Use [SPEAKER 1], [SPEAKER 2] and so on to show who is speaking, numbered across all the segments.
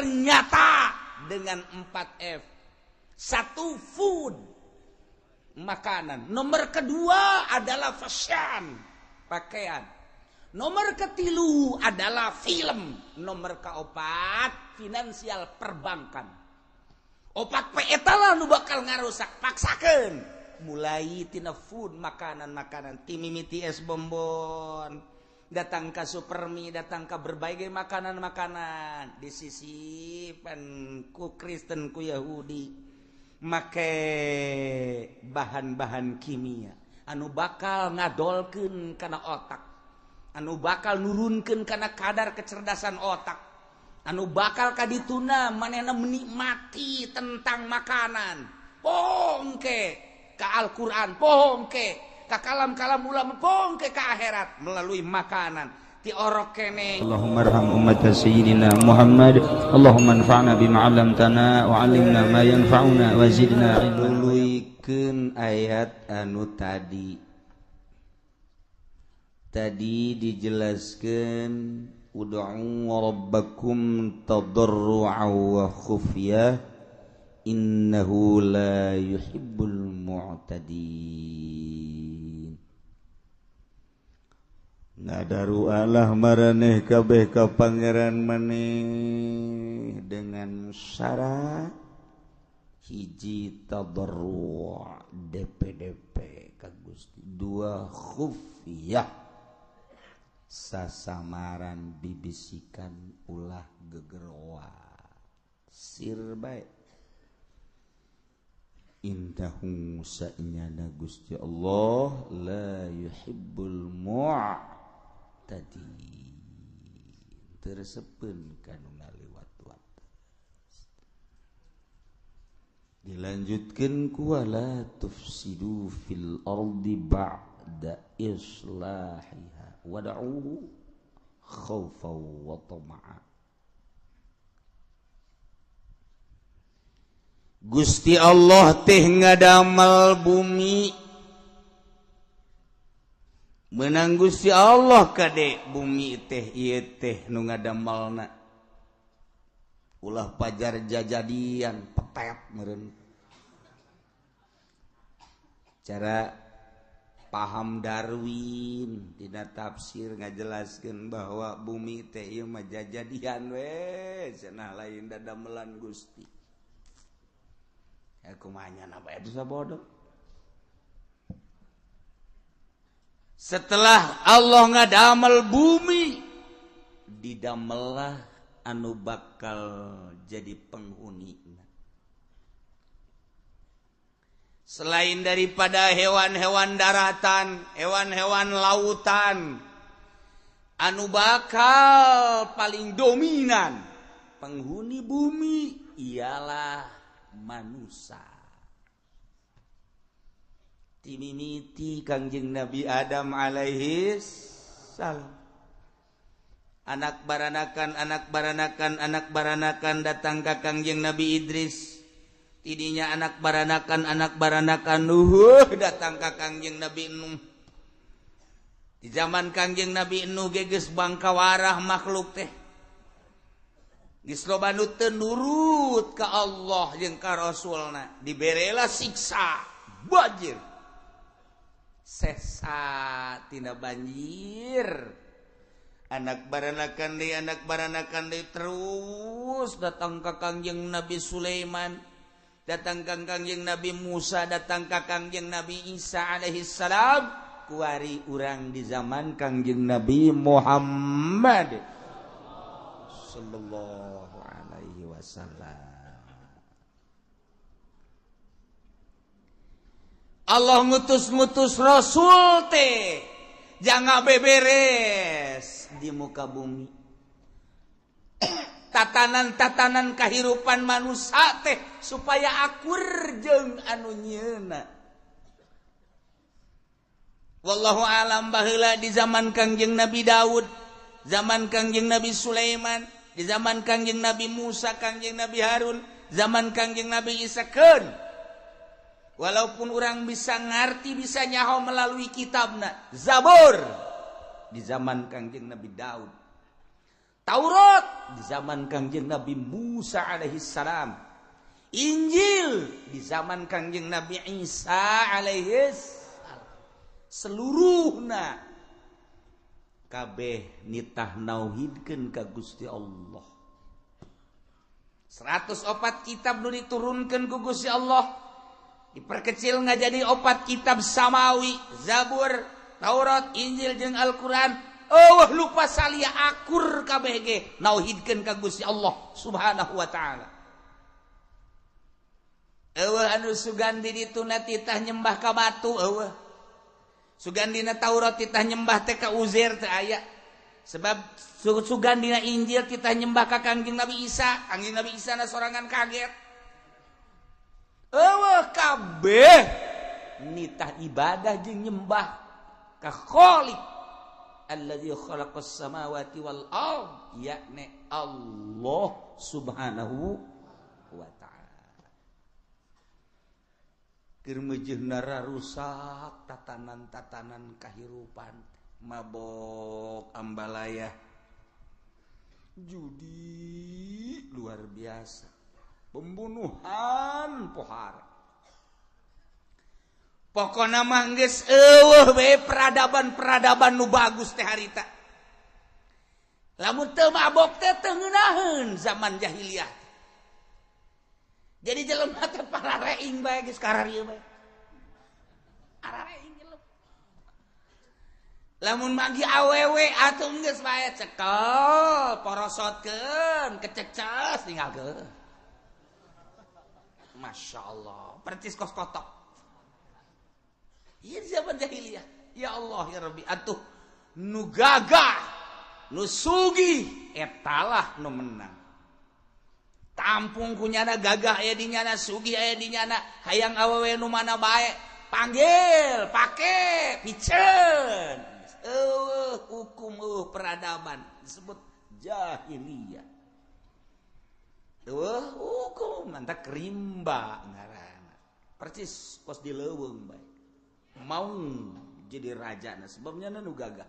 [SPEAKER 1] Ternyata dengan 4 F. Satu, food, makanan. Nomor kedua adalah fashion, pakaian. Nomor ketilu adalah film. Nomor keopat finansial, perbankan. Opat P eta lah nu bakal ngarusak. Paksakan mulai tina food, makanan-makanan, timimiti es bonbon, datang ke supermi, datang ke berbagai makanan-makanan di sisi ku Kristen, ku Yahudi, make bahan-bahan kimia anu bakal ngadolkeun kana otak, anu bakal nurunkan karena kadar kecerdasan otak, anu bakal kadituna manehna menikmati tentang makanan. Pongke ke Al-Quran, pongke ka kalam-kalam ulama, pongke ke akhirat melalui makanan ti orok kene.
[SPEAKER 2] Allahumma arham ummat sayyidina Muhammad. Allahumma anfa'na bima 'allamtana wa 'allimna ma yanfa'una wa zidna ilma.
[SPEAKER 1] Tuluikeun ayat anu tadi. Tadi dijelaskan ud'u rabbakum tadarru'a wa khufyah innahu la yuhibbul mu'tadin. Ngadarualah maraneh kabeh ka Pangeran maneh dengan syarat hiji, tadarru', DPDP ka Gusti, dua, khufyah, sasamaran, bibisikan, ulah gegeroa, sir bae. Innahu, sanyana Gusti Allah, la yuhibbul mu'tadin, teu resepeun kanu ngaliwat-wat. Dilanjutkan ku wala tufsidu fil ardi ba'da islahiha wad'uhu khaufan wa tama'a. Gusti Allah teh ngadamel bumi, menang Gusti Allah kade bumi teh ieu teh nu ngadamelna, ulah pajar jajadian petet meureun. Cara paham Darwin dina tafsir ngajelaskeun bahwa bumi teh ieu mah jajadian we cenah, lain dadamelan Gusti. Kumanya apa itu bodoh. Setelah Allah ngadamel bumi, didamelah anu bakal jadi penghuni. Selain daripada hewan-hewan daratan, hewan-hewan lautan, anu bakal paling dominan penghuni bumi ialah manusia. Timimiti Kangjeng Nabi Adam alaihi salam, anak baranakan, anak baranakan, anak baranakan, datang ka Kangjeng Nabi Idris. Tidinya anak baranakan, anak baranakan, Nuh, datang ka Kangjeng Nabi Nuh. Di zaman Kangjeng Nabi Nuh geus bangkawarah makhluk teh. Geus loba nu teu nurut ka Allah jeung ka Rasulna, diberela siksa banjir, sesa tina banjir. Anak baranakan deui, anak baranakan deui, terus datang ka Kangjeng Nabi Sulaiman, datang ka Kangjeng Nabi Musa, datang ka Kangjeng Nabi Isa alaihi salam. Kuari urang di zaman Kangjeng Nabi Muhammad sallallahu alaihi wasallam. Allah ngutus-ngutus rasul teh jangan beberes di muka bumi tatanan-tatanan kehidupan manusia teh supaya akur jeung anu nyeuna. Wallahu alam, baheula di zaman Kangjeng Nabi Daud, zaman Kangjeng Nabi Sulaiman, di zaman Kangjeng Nabi Musa, Kangjeng Nabi Harun, zaman Kangjeng Nabi Isa keun. Walaupun orang bisa ngerti, bisa nyaho melalui kitabna Zabur di zaman Kangjeng Nabi Daud. Taurat di zaman Kangjeng Nabi Musa alaihi salam, Injil di zaman Kangjeng Nabi Isa alaihi salam. Seluruhna kabeh nitah nauhidkeun ka Gusti Allah. 104 kitab nu diturunkeun ku Gusti Allah diperkecil nggak jadi 4 kitab samawi, Zabur, Taurat, Injil jeung Al-Qur'an. Oh lupa salia akur kabeh ge nauhidkeun ka Gusti Allah Subhanahu wa taala. Eueuh anu sugandi dituna titah nyembah ka batu eueuh. Sugandina Taurat titah nyembah teh ka Uzair teh aya. Sebab sugandina Injil titah nyembah ka Kangjeng Nabi Isa, Kangjeng Nabi Isa na sorangan kaget. Eueuh kabeh nitah ibadah jeung nyembah ka Khaliq alladzi khalaqas samawati wal ard, yakni Allah Subhanahu wa ta'ala. Keur meujeunna rusak tatanan-tatanan kahirupan, mabok, ambalaya, judi luar biasa, pembunuhan pohara. Pokona mah geus eueuh we peradaban-peradaban nu bagus teh harita. Lamun teu mabok teh teu ngeunaheun zaman jahiliyah. Jadi jelema teh parareing bae geus kararieu bae. Arareing jelema. Lamun magi awewe atuh geus bae cekel, porosotkeun, kececes tinggalkeun. Masya Allah, percis kos kotok. Iya zaman jahiliyah. Ya Allah ya Rabbi, atuh nu gagah, nu sugih etalah nu menang. Tampung kunyana gagah aya di nyana, sugih aya di nyana, hayang awewe nu mana bae, panggil, pake, piceun. Eueuh hukum eueuh peradaban disebut jahiliyah. Eueuh hukum mantak rimba ngaranna. Percis kos di leuweung bae. Mau jadi raja nah sebabnya nu gagah.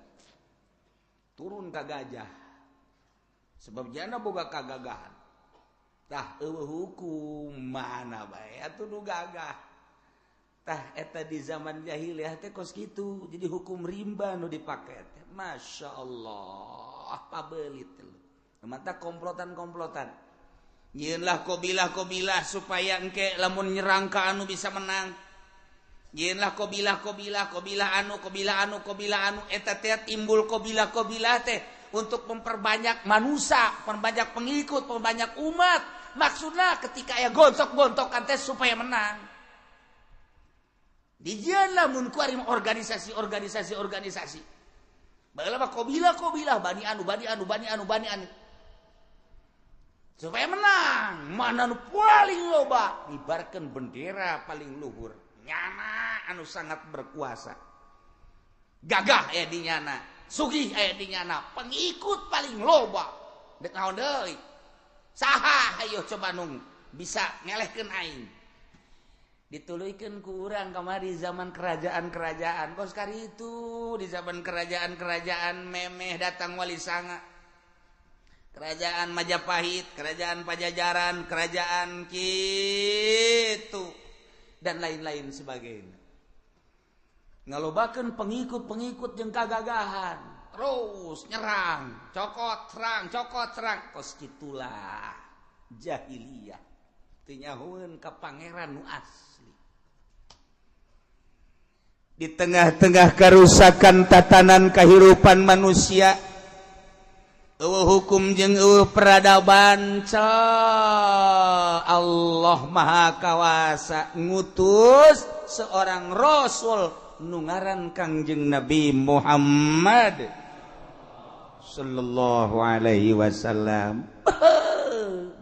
[SPEAKER 1] Turun ka gajah. Sebab jana boga kagagahan. Tah eueuh hukum mana bae atuh nu gagah. Tah eta di zaman jahiliyah teh kos kitu. Jadi hukum rimba nu dipake teh. Masya Allah, pabelit lu. Mata komplotan-komplotan. Nyieunlah kobilah-kobilah supaya engke lamun nyerang ka anu bisa menang. Nyieunlah kobilah-kobilah, kobilah anu, kobilah anu, kobilah anu eta teh timbul kobilah-kobilah teh untuk memperbanyak manusia, perbanyak pengikut, perbanyak umat. Maksudna ketika aya gontok-gontokan teh supaya menang. Dijieunlah mun kuari organisasi, organisasi, organisasi. Baheula mah kobilah-kobilah bani anu, bani anu, bani anu, bani anu. Supaya menang, mana nu paling loba ngibarkeun bendera paling luhur. Nyana anu sangat berkuasa. Gagah aya di nyana, sugih aya di nyana, pengikut paling loba. Dek naon deui? Saha hayo coba nung bisa ngelehkeun aing. Dituluykeun ku urang kamari zaman kerajaan-kerajaan. Kos kari itu di zaman kerajaan-kerajaan memeh datang Wali Sanga. Kerajaan Majapahit, kerajaan Pajajaran, kerajaan kitu dan lain-lain sebagainya. Ngalobakeun pengikut-pengikut jeung kagagahan, terus nyerang, cokot serang, cokot serang, kos kitulah jahiliyah. Teu nyahoeun ka pangeran nu asli. Di tengah-tengah kerusakan tatanan kehidupan manusia, eueuh hukum jeung eueuh peradaban, Allah Maha Kawasa ngutus seorang rasul nu ngaran Kangjeng Nabi Muhammad sallallahu alaihi wasallam.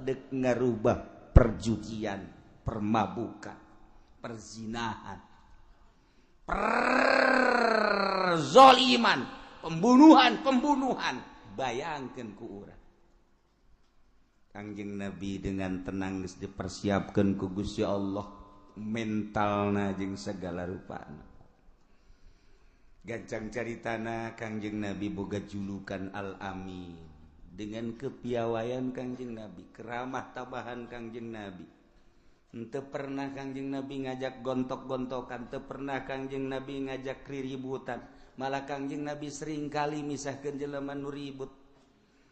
[SPEAKER 1] Dek ngarubah perjudian, permabukan, perzinahan, perzoliman, pembunuhan-pembunuhan. Bayangkan ku urang Kangjeng Nabi dengan tenang geus dipersiapkeun ku Gusti Allah mentalna jeung segala rupana. Gancang caritana Kangjeng Nabi boga julukan Al-Amin. Dengan kepiawaian Kangjeng Nabi, keramah tamahan Kangjeng Nabi. Henteu pernah Kangjeng Nabi ngajak gontok-gontokan, teu pernah Kangjeng Nabi ngajak riributan. Malah Kangjeng Nabi seringkali misahkeun jelema nu ribut.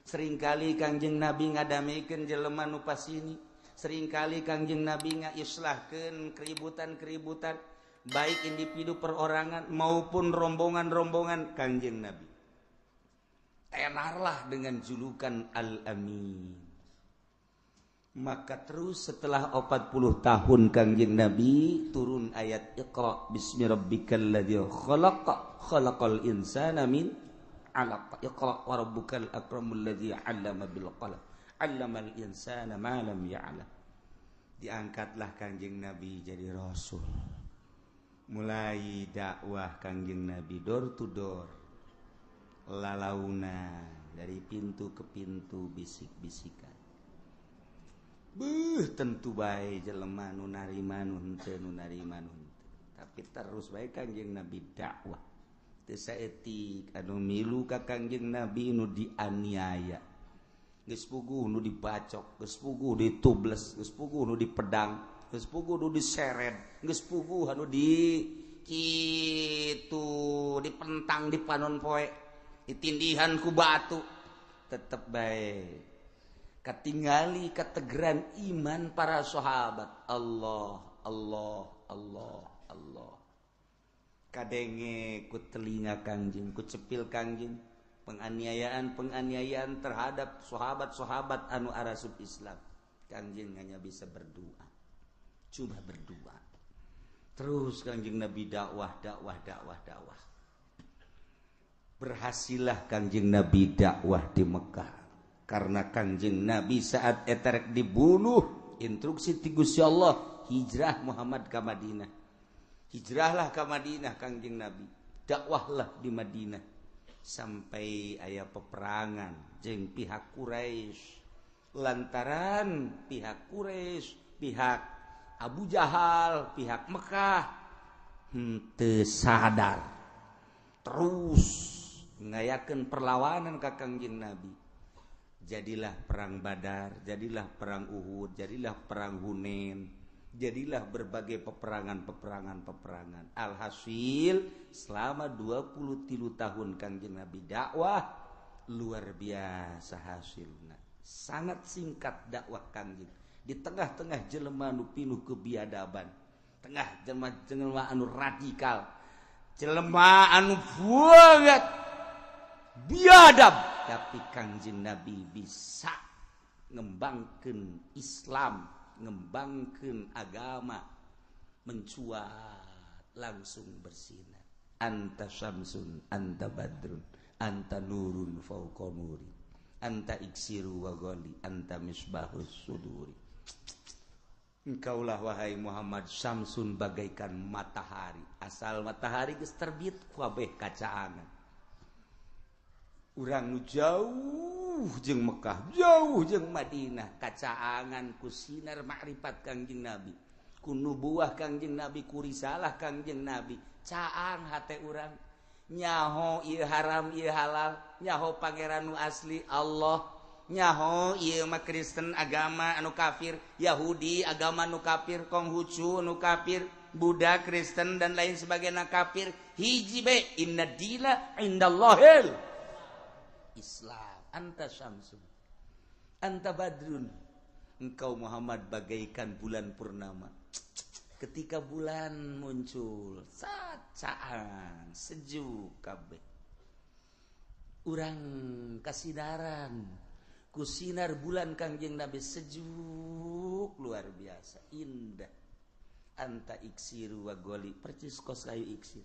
[SPEAKER 1] Seringkali Kangjeng Nabi ngadamekeun jelema nu pasini. Seringkali Kangjeng Nabi ngaislahkeun keributan-keributan, baik individu perorangan maupun rombongan-rombongan. Kangjeng Nabi tenarlah dengan julukan Al-Amin. Maka terus setelah 40 tahun Kangjeng Nabi, turun ayat Iqra bismi rabbikal ladzi khalaq, khalaqal insana min 'alaq, Iqra wa rabbukal akramul ladzi 'allama bil qalam, 'allamal insana ma lam ya'lam. Diangkatlah Kangjeng Nabi jadi rasul. Mulai dakwah Kangjeng Nabi door to door, lalauna dari pintu ke pintu, bisik-bisikan. Beuh, tentu bae jelema nu narima, nu henteu, nu narima, nu henteu. Tapi terus bae Kangjeng Nabi dakwah. Teu saeutik anu milu ka Kangjeng Nabi nu dianiaya. Geus puguh nu dibacok, geus puguh ditubles, geus puguh nu dipedang, geus puguh nu diseret, geus puguh anu di kitu dipentang di panon poe, ditindihan ku batu. Tetep bae katingali kategeran iman para sahabat. Allah, Allah, Allah, Allah. Kadenge ku telinga Kangjeng, ku cepil Kangjeng penganiayaan-penganiayaan terhadap sahabat-sahabat anu arasup Islam. Kangjeng hanya bisa berdoa, cuma berdoa. Terus Kangjeng Nabi dakwah, dakwah, dakwah, dakwah. Berhasillah Kangjeng Nabi dakwah di Mekah. Karena Kangjeng Nabi saat eterek dibunuh, instruksi ti Gusti Allah, hijrah Muhammad ke Madinah. Hijrahlah ke Madinah Kangjeng Nabi, dakwahlah di Madinah sampai aya peperangan jeung pihak Quraisy. Lantaran pihak Quraisy, pihak Abu Jahal, pihak Mekah henteu sadar, terus ngayakeun perlawanan ka Kangjeng Nabi. Jadilah perang Badar, jadilah perang Uhud, jadilah perang Hunain, jadilah berbagai peperangan-peperangan-peperangan. Alhasil selama 23 tahun Kangjeng Nabi dakwah, luar biasa hasilna. Sangat singkat dakwah Kangjeng di tengah-tengah jelema nu pinuh kebiadaban, tengah jelema anu radikal, jelema anu banget biadab, tapi Kangjeng Nabi bisa ngembangkeun Islam, ngembangkeun agama, mencuat langsung bersinar. Anta syamsun, anta badrun, anta nurun fauqa nuri, anta iksiru wa ghali, anta misbahus suduri. Engkaulah wahai Muhammad syamsun bagaikan matahari. Asal matahari geus terbit kabeh kacaangan. Urang nu jauh jeung Mekah, jauh jeung Madinah, kacaangan ku sinar makrifat Kangjeng Nabi, ku nubuah Kangjeng Nabi, ku risalah Kangjeng Nabi. Caang hate urang, nyaho ieu haram ieu halal, nyaho pangeran nu asli Allah, nyaho ieu mah Kristen agama anu kafir, Yahudi agama nu kafir, Konghucu nu kafir, Buddha, Kristen dan lain sebagainya kafir. Hiji be inna dina indallahil Islam. Anta syamsun, anta badrun. Engkau Muhammad bagaikan bulan purnama. Ketika bulan muncul, cacaan sejuk kabeh. Urang kasinaran ku sinar bulan Kangjeng Nabi, sejuk luar biasa indah. Anta iksiru wa goli, percis kos kayu iksir.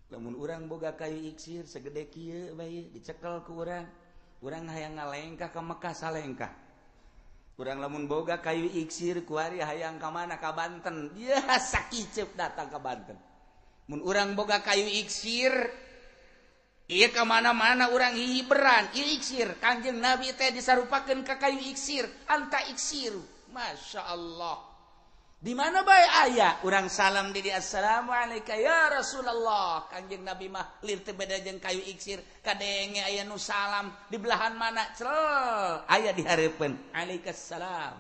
[SPEAKER 1] Lamun urang boga kayu iksir segede kieu bae dicekel ku urang, urang hayang ngalengkah ka Mekah salengkah. Urang lamun boga kayu iksir kuari hayang ka mana, ka Banten, dia sakiceup datang ka Banten. Mun urang boga kayu iksir ieu ka mana-mana urang hiberan ieu iksir. Kangjeng Nabi teh disarupakeun ka kayu iksir, anta iksir. Masya Allah. Di mana bae aya urang salam di dia, assalamualaikum ya Rasulullah. Kanjeng Nabi mah lir teu beda jeung kayu iksir, kadenge aya nu salam di belahan mana cel aya di hareupeun. Alaikassalam.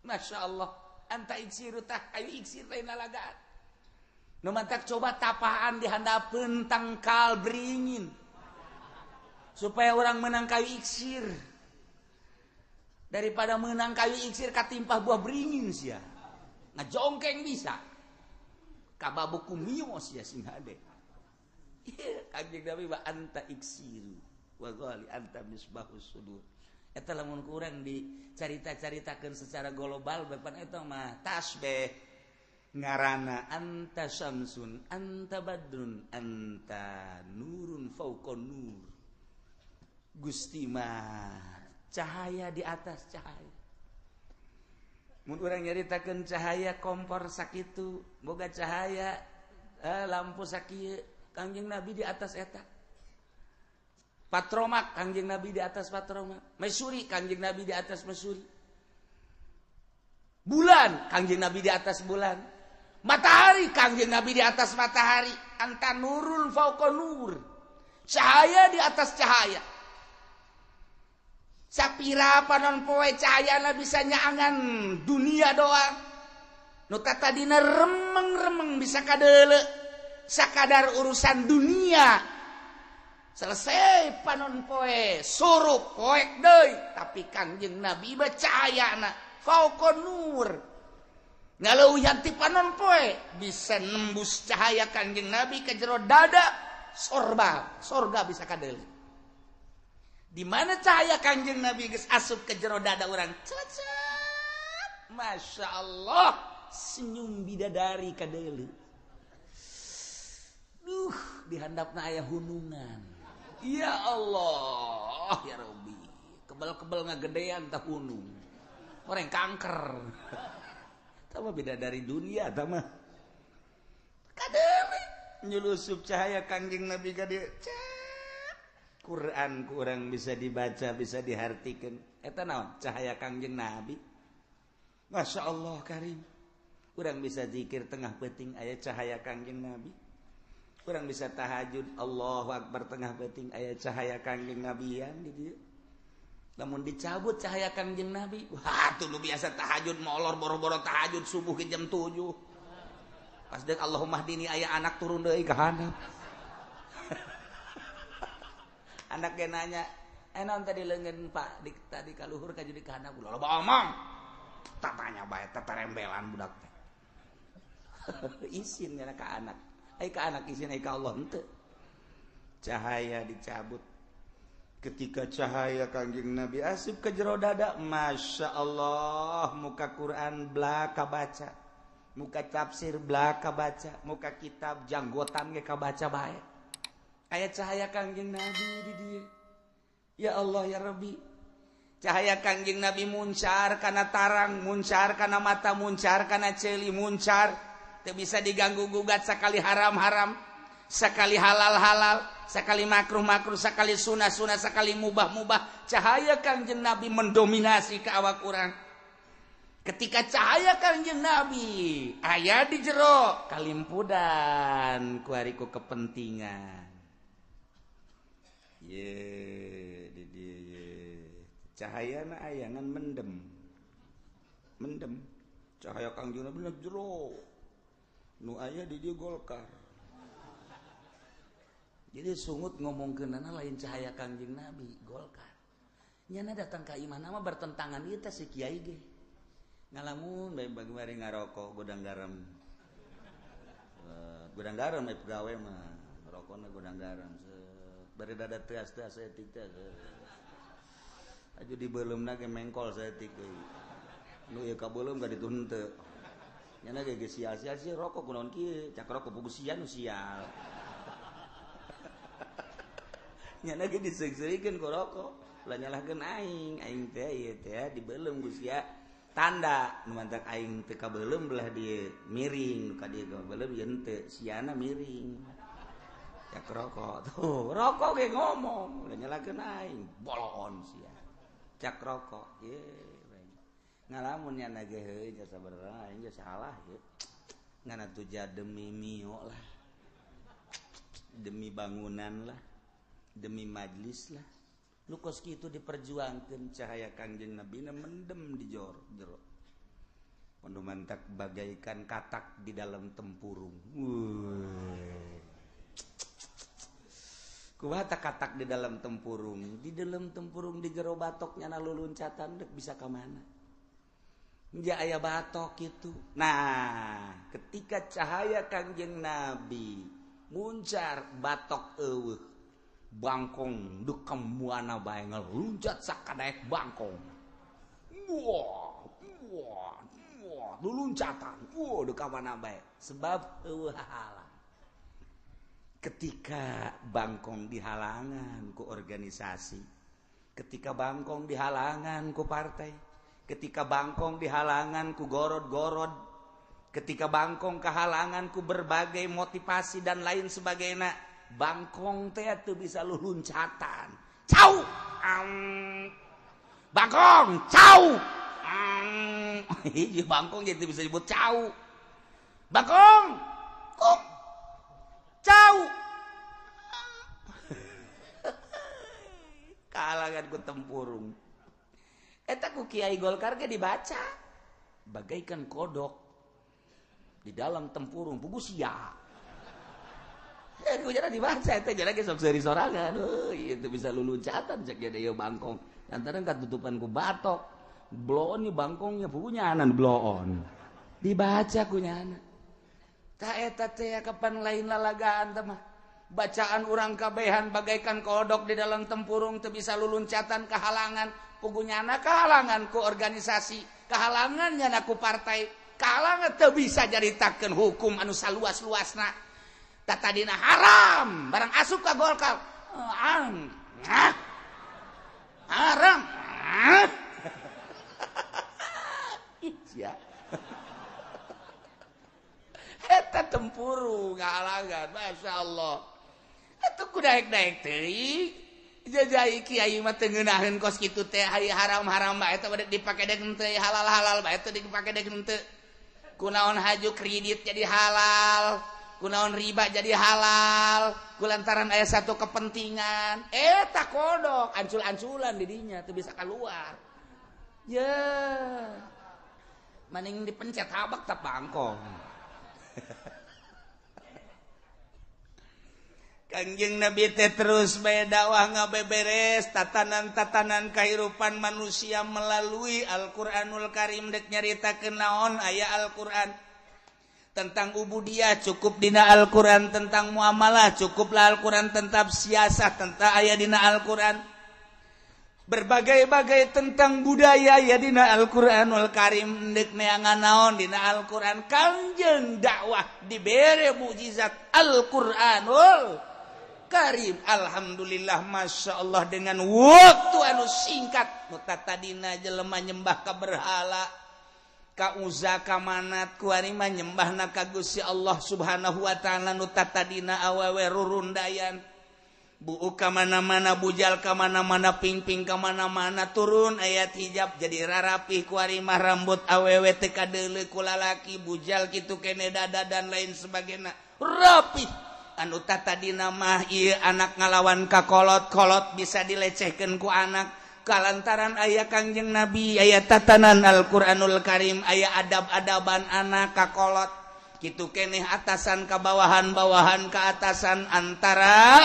[SPEAKER 1] Masya Allah, anta iksiru tah kayu iksir lain lalagaan. Nu mantak coba tapaan di handapeun tangkal beringin supaya orang menang kayu iksir. Daripada menang kayu iksir katimpah buah beringin sia. Ngajongkeng bisa kababuku mios ya sing hade. Kanjeng Nabi wa anta iksiru wa ghali anta misbahus sudur. Eta lamun kurang dicarita-caritakeun secara global bapan eta mah tasbih ngarana anta syamsun anta badrun anta nurun fauqa nur. Gusti mah cahaya di atas cahaya. Mun urang nyaritakeun cahaya kompor sakitu, boga cahaya lampu sakieu, Kangjeng Nabi di atas eta. Patromak Kangjeng Nabi di atas patromak, mesuri Kangjeng Nabi di atas mesuri. Bulan Kangjeng Nabi di atas bulan. Matahari Kangjeng Nabi di atas matahari. Anta nurul fauqa nur. Cahaya di atas cahaya. Sapira panon poe cahayana bisa nyaangan dunia doang. Nu tadina remeng-remeng bisa kadeule sakadar urusan dunia. Selesai panon poe surup poek deui, tapi Kangjeng Nabi mah cahayana fauqa nur. Ngaleuwihan ti panon poe bisa nembus cahaya Kangjeng Nabi ke jero dada sorba, sorga bisa kadeule. Di mana cahaya Kangjeng Nabi geus asup ke jero dada urang, cecep. Masya Allah, senyum bidadari kadeuleu. Duh, di handapna aya hunungan. Ya Allah, ya Rabbi. Kebel-kebel ngagedean tah hunung. Orang kanker. Tah mah bidadari dunia tah mah. Kadeuleu nyulusup cahaya Kangjeng Nabi ka dieu. Quran kurang bisa dibaca, bisa dihartikan. Eta naon? Cahaya Kangjeng Nabi. Masya Allah karim. Kurang bisa zikir tengah peuting aya cahaya Kangjeng Nabi. Kurang bisa tahajud Allahu Akbar tengah peuting aya cahaya Kangjeng Nabian di dieu. Lamun dicabut cahaya Kangjeng Nabi, wah tuh lu biasa tahajud molor boro-boro tahajud subuh ke jam 7. Pas deuk Allahumma hdini aya anak turun deui ka handap. Anaknya nanya, naon tadi leungeun Pak di tadi kaluhur ka jadi ka handap ulah loba omong. Tatanya bae teterembelan budak teh. Isin nya ka anak. Ai ka anak isin ai ka Allah henteu. Cahaya dicabut. Ketika cahaya Kangjeng Nabi asup ke jero dada, Masya Allah, muka Quran belaka baca, muka tafsir belaka baca, muka kitab janggotan ge kabaca bae. Aya cahaya Kangjeng Nabi di dieu. Ya Allah ya Rabbi. Cahaya Kangjeng Nabi muncar kana tarang, muncar kana mata, muncar kana ceuli, muncar. Teu bisa diganggu gugat sakali haram-haram, sekali halal-halal, sekali makruh-makruh, sekali sunah-sunah, sekali mubah-mubah. Cahaya Kangjeng Nabi mendominasi ke awak urang. Ketika cahaya Kangjeng Nabi aya di jero kalimpudan ku ari ku kepentingan. Ye, di dieu ye. Cahayana aya ngan mendem. Mendem. Cahaya Kangjeng Nabi jero. Nu aya di dieu Golkar. Jadi sungut ngomongkeunana lain cahaya Kangjeng Nabi, Golkar. Nyana datang ka imah mah bertentangan ieu teh si kiai ge. Ngalamun bae bari ngarokok gudang garam. Gudang garam we pagawe mah, rokona gudang garam. Bari dada teas-teas saeutik teh. Aju dibeuleumna ge mengkol saeutik deui. Nu ieu kabeuleum ka ditu henteu. Nyana ge geus sial-sial sih rokok kunaon kieu, cak rokok pugu sia nu sial. Nyana ge diseung-seurikeun ku rokok, ulah nyalahkeun aing, aing teh ieu teh dibeuleum ku sia. Tanda nu mantak aing teu kabeuleum belah dieu miring, nu ka dieu kabeuleum ieu henteu, siana miring. Cak rokok tuh, rokok ge ngomong, ulah nyalahkeun aing, boloon sia. Cak rokok, ye. Ngalamun nya ge heuh jasa sabar aing ge salah ye. Ngan atuh demi mio lah. Demi bangunan lah, demi majlis lah. Lu kos kitu diperjuangkeun cahaya Kangjeng Nabi na mendem di jor jero. Mantak bagaikan katak di dalam tempurung. Kumaha katak di dalam tempurung? Di dalam tempurung di jero batoknya na luluncatan dek bisa ka mana? Ja aya batok itu. Nah, ketika cahaya Kangjeng Nabi muncar batok eueuh bangkong dek muana bae ngeluncat sakadaek bangkong. Wah, wah, wah, luluncatan. Wah, dek mana bae. Sebab eueuh halang. Ketika bangkong dihalangan ku organisasi, ketika bangkong dihalangan ku partai, ketika bangkong dihalangan ku gorod-gorod, ketika bangkong kehalangan ku berbagai motivasi dan lain sebagainya, bangkong teh teu bisa luluncatan. Cau, bangkong, cau, hiji bangkong jadi bisa disebut cau. Bangkong, kok cau. Kalangan ku tempurung. Eta ku Kiai Golkar ge dibaca bagaikan kodok di dalam tempurung pugu sia. Ku jara dibaca eta jara ge sok seuri sorangan. Heuh, itu bisa luluncatan cek ge ieu bangkong. Lantaran katutupan ku batok. Bloon nih bangkongnya pugu nyanan bloon. Dibaca ku nyana. Ta eta teh kapan lain lalagaan teh mah. Bacaan urang kabehan bagaikan kodok di dalam tempurung teu bisa luluncatan kehalangan. Pugunyana kehalangan ku organisasi, kehalangan nyana ku partai, kehalangan teu bisa jaritakeun hukum anu saluas-luasna. Tatadina haram, barang asup ka Golkar. Haram. Sia. Eta tempurung kehalangan, Masya Allah. Atuh ku daek-daek teuing. Jajai kiai mah teu ngeunaheun kos kitu teh haram-haram bae eta bade dipake dek henteu, halal-halal bae teu dipake dek henteu. Kunaon haju kredit jadi halal, kunaon riba jadi halal, kulantaran aya satu kepentingan. Eta kodok ancul-anculan di dinya teu bisa keluar. Ye. Maning dipencet habak tap bangkong. Kangjeng Nabi teh terus bae dakwah ngabeberes tatanan-tatanan kehidupan manusia melalui Al-Qur'anul Karim dek nyaritakeun naon aya Al-Qur'an tentang ubudiyah cukup dina Al-Qur'an, tentang muamalah cukuplah Al-Qur'an, tentang siasah tentang aya dina Al-Qur'an, berbagai-bagai tentang budaya ya dina Al-Qur'anul Karim dek neangan naon dina Al-Qur'an. Kangjeng dakwah dibere mukjizat Al-Qur'anul Karim. Alhamdulillah, Masya Allah, dengan waktu anu singkat nu tadina jelema nyembah ka berhala ka Uza ka Manat kuari mah nyembahna ka Gusti Allah Subhanahu wa taala. Nu tadina awewe rurundayan buuk ka mana-mana, bujal ka mana-mana, pingping ka mana-mana, turun ayat hijab jadi rarapih kuari mah rambut awewe teu kadeuleu ku lalaki, bujal kitu kene dada dan lain sebagainya rapih. Anu tadina mah ieu anak ngalawan ka kolot-kolot bisa dilecehkeun ku anak, kalantaran aya Kangjeng Nabi, aya tatanan Al-Qur'anul Karim, aya adab-adaban anak ka kolot kitu keneh, atasan ka bawahan, bawahan ka atasan, antara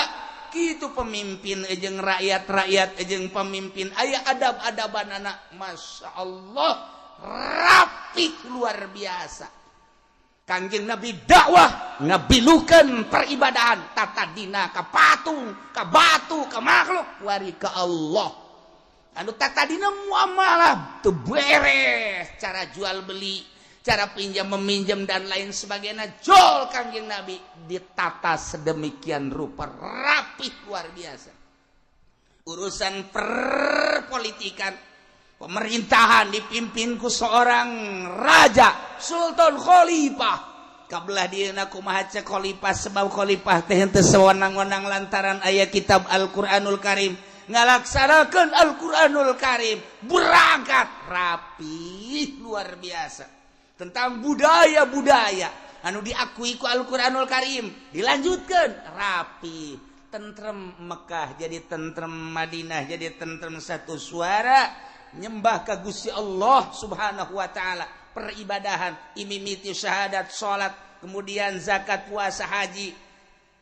[SPEAKER 1] kitu pemimpin jeung rakyat, rakyat jeung pemimpin aya adab-adaban anak. Masya Allah, rapih luar biasa. Kangjeng Nabi dakwah ngabilukeun peribadahan tatadina ka patung, ka batu, ka makhluk, wari ka Allah. Anu tatadina muamalah teu beres, cara jual beli, cara pinjam meminjam dan lain sebagainya, jol Kangjeng Nabi ditata sedemikian rupa rapih luar biasa. Urusan perpolitikan pemerintahan dipimpin ku seorang raja, sultan, khalifah. Kabelah dieuna kumaha cek khalifah, sebab khalifah teh henteu sewenang-wenang lantaran aya kitab Al-Qur'anul Karim. ngalaksanakeun Al-Qur'anul Karim, berangkat rapi luar biasa tentang budaya-budaya anu diakui ku Al-Qur'anul Karim, dilanjutkan rapi, tentrem Mekah jadi tentrem Madinah, jadi tentrem, satu suara nyembah ka Gusti Allah Subhanahu wa taala. Peribadahan imimiti syahadat, salat, kemudian zakat, puasa, haji,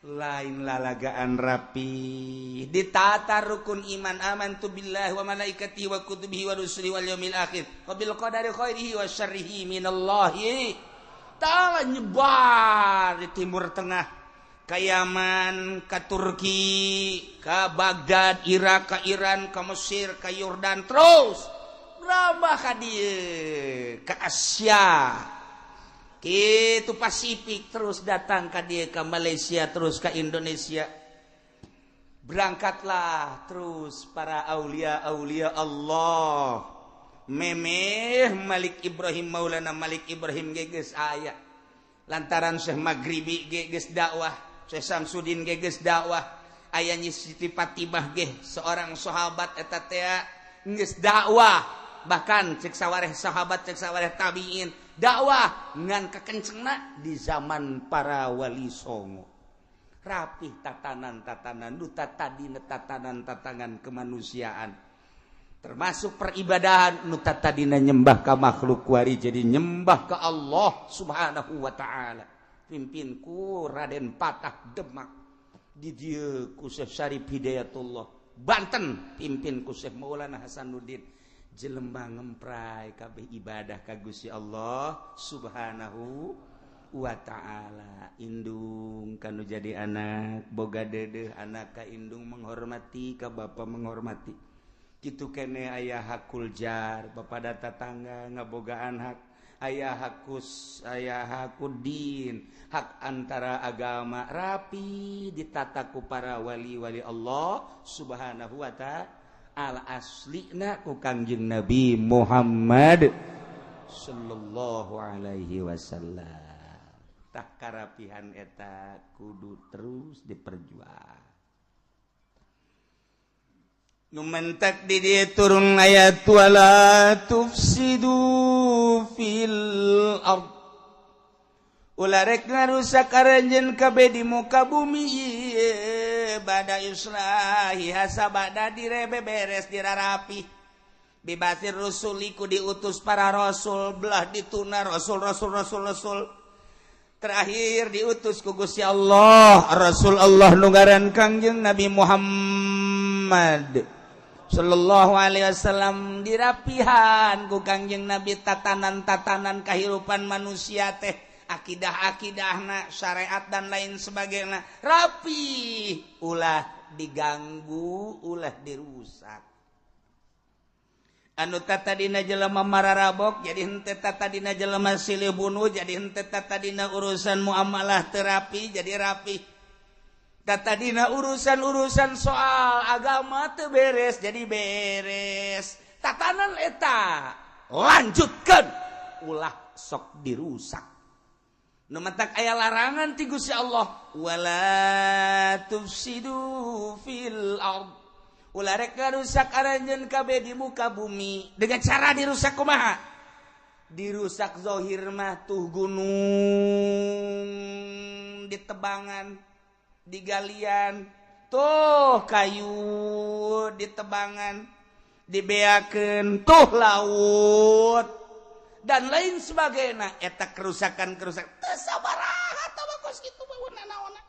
[SPEAKER 1] lain lalagaan, rapi ditata rukun iman, amantu billahi wa malaikatihi wa kutubihi wa rusulihi wal yaumil akhir wa bil qadari khairihi wa syarrihi minallahi ta'ala. Nyebar di Timur Tengah, ke Yaman, ke Turki, ke Baghdad, Irak, ke Iran, ke Mesir, ke Yordan, terus berambah ka dieu, ke Asia gitu, Pasifik, terus datang ke dia, ke Malaysia, terus ke Indonesia. Berangkatlah terus para aulia aulia Allah. Memeh Malik Ibrahim, Maulana Malik Ibrahim geus aya, lantaran Syekh Maghribi geus dakwah, Syekh Samsudin geus dakwah, aya Nyi Siti Fatimah ge, seorang sahabat eta teh geus dakwah. Bahkan cek sawareh sahabat, cek sawareh tabiin, dakwah ngan kekencengna di zaman para wali songo. Rapih tatanan-tatanan nu tadi, tatanan-tatanan kemanusiaan, termasuk peribadahan, nu tadina nyembah ka makhluk kuari jadi nyembah ke Allah Subhanahu wa taala. Pimpin ku Raden Patah Demak, di dieu ku Syekh Syarif Hidayatullah Banten, pimpin ku Syekh Maulana Hasanuddin. Jelema ngempray kabeh ibadah ka Gusti Allah Subhanahu wa taala. Indung kanu jadi anak boga dedeh, anak ka indung menghormati, ka bapa menghormati, kitu kene. Aya hakul jar, bapak tetangga ngabogaan hak, aya hakus, aya hakudin, hak antara agama, rapi ditata ku para wali-wali Allah Subhanahu wa ta'ala, aslina ku Kangjeng Nabi Muhammad sallallahu alaihi wasallam. Tah, karapihan eta kudu terus diperjuang. Nu mentak di dieu turun ayat wala tufsidu fil ard, ulah rek ngarusak aranjeun kabeh di muka bumi ieu, bada islahiha, sabada direbe beres, dirarapi, biba'tsir rusuli, ku diutus para rasul, belah dituna rasul rasul rasul rasul. Terakhir diutus ku Gusti Allah Rasul Allah nu ngaran Kangjeng Nabi Muhammad sallallahu alaihi wasallam. Dirapihan ku Kangjeng Nabi tatanan-tatanan kehidupan manusia teh, akidah-akidahna, syariat dan lain sebagainya, rapi, ulah diganggu, ulah dirusak. Anu tadina jelema mararabok jadi henteu, tadina jelema silih bunuh jadi henteu, tadina urusan muamalah terapi jadi rapi, tadina urusan-urusan soal agama teu beres jadi beres. Tatanan eta lanjutkan, ulah sok dirusak. Nu matak aya larangan ti Gusti Allah, wala tufsidu fil ard, ulah rek ngarusak aranjeun kabeh di muka bumi. Dengan cara dirusak kumaha? Dirusak zohir mah tuh gunung ditebangan, digalian, tuh kayu ditebangan, dibeakeun, tuh laut dan lain sebagainya. Eta kerusakan kerusakan teu sabaraha kos kitu naona,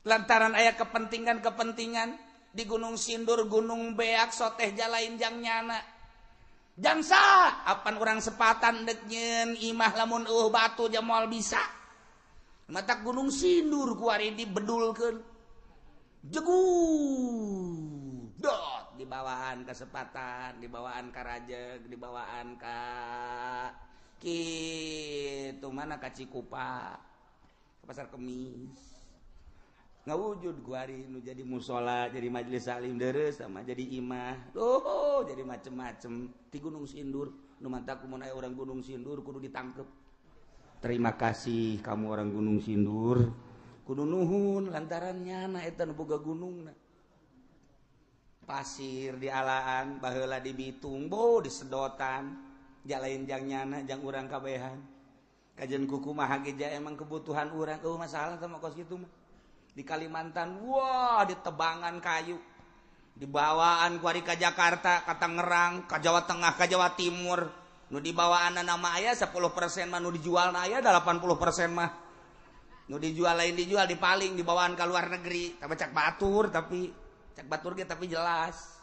[SPEAKER 1] lantaran aya kepentingan-kepentingan di Gunung Sindur, Gunung Beak, soteh jalain jang nyana, jangsa apan orang sepatan dek nyeun imah, lamun batu moal bisa. Matak Gunung Sindur kuari dibedulkeun jegu dot, dibawaan kesempatan, dibawaan ka Rajeg, dibawaan ka kitu mana, ka Cikupa, ke Pasar Kemis, ngawujud kuari nu jadi musola, jadi majelis salim deres, sama jadi imah. Oh, jadi macem-macem di Gunung Sindur. Nu mantak mun aya orang Gunung Sindur kudu ditangkep. Terima kasih kamu orang Gunung Sindur, kudu nuhun lantaran nyana eta nu boga gunungna. Pasir di alaan baheula di Bitung bo disedotan jalain jang nyana jang urang kabehan. Kajian kuku mah ge emang kebutuhan urang eueuh masalah teh mah kos kitu mah. Di Kalimantan wah ditebangan kayu. Dibawaan ku ari ka Jakarta, ka Tangerang, ka Jawa Tengah, ka Jawa Timur. Nu dibawaanna nama aya 10% mah nu dijualna aya 80% mah. Nu dijual lain dijual dipaling dibawaan ka luar negeri. Tapi cak batur tapi cak batur ge tapi jelas.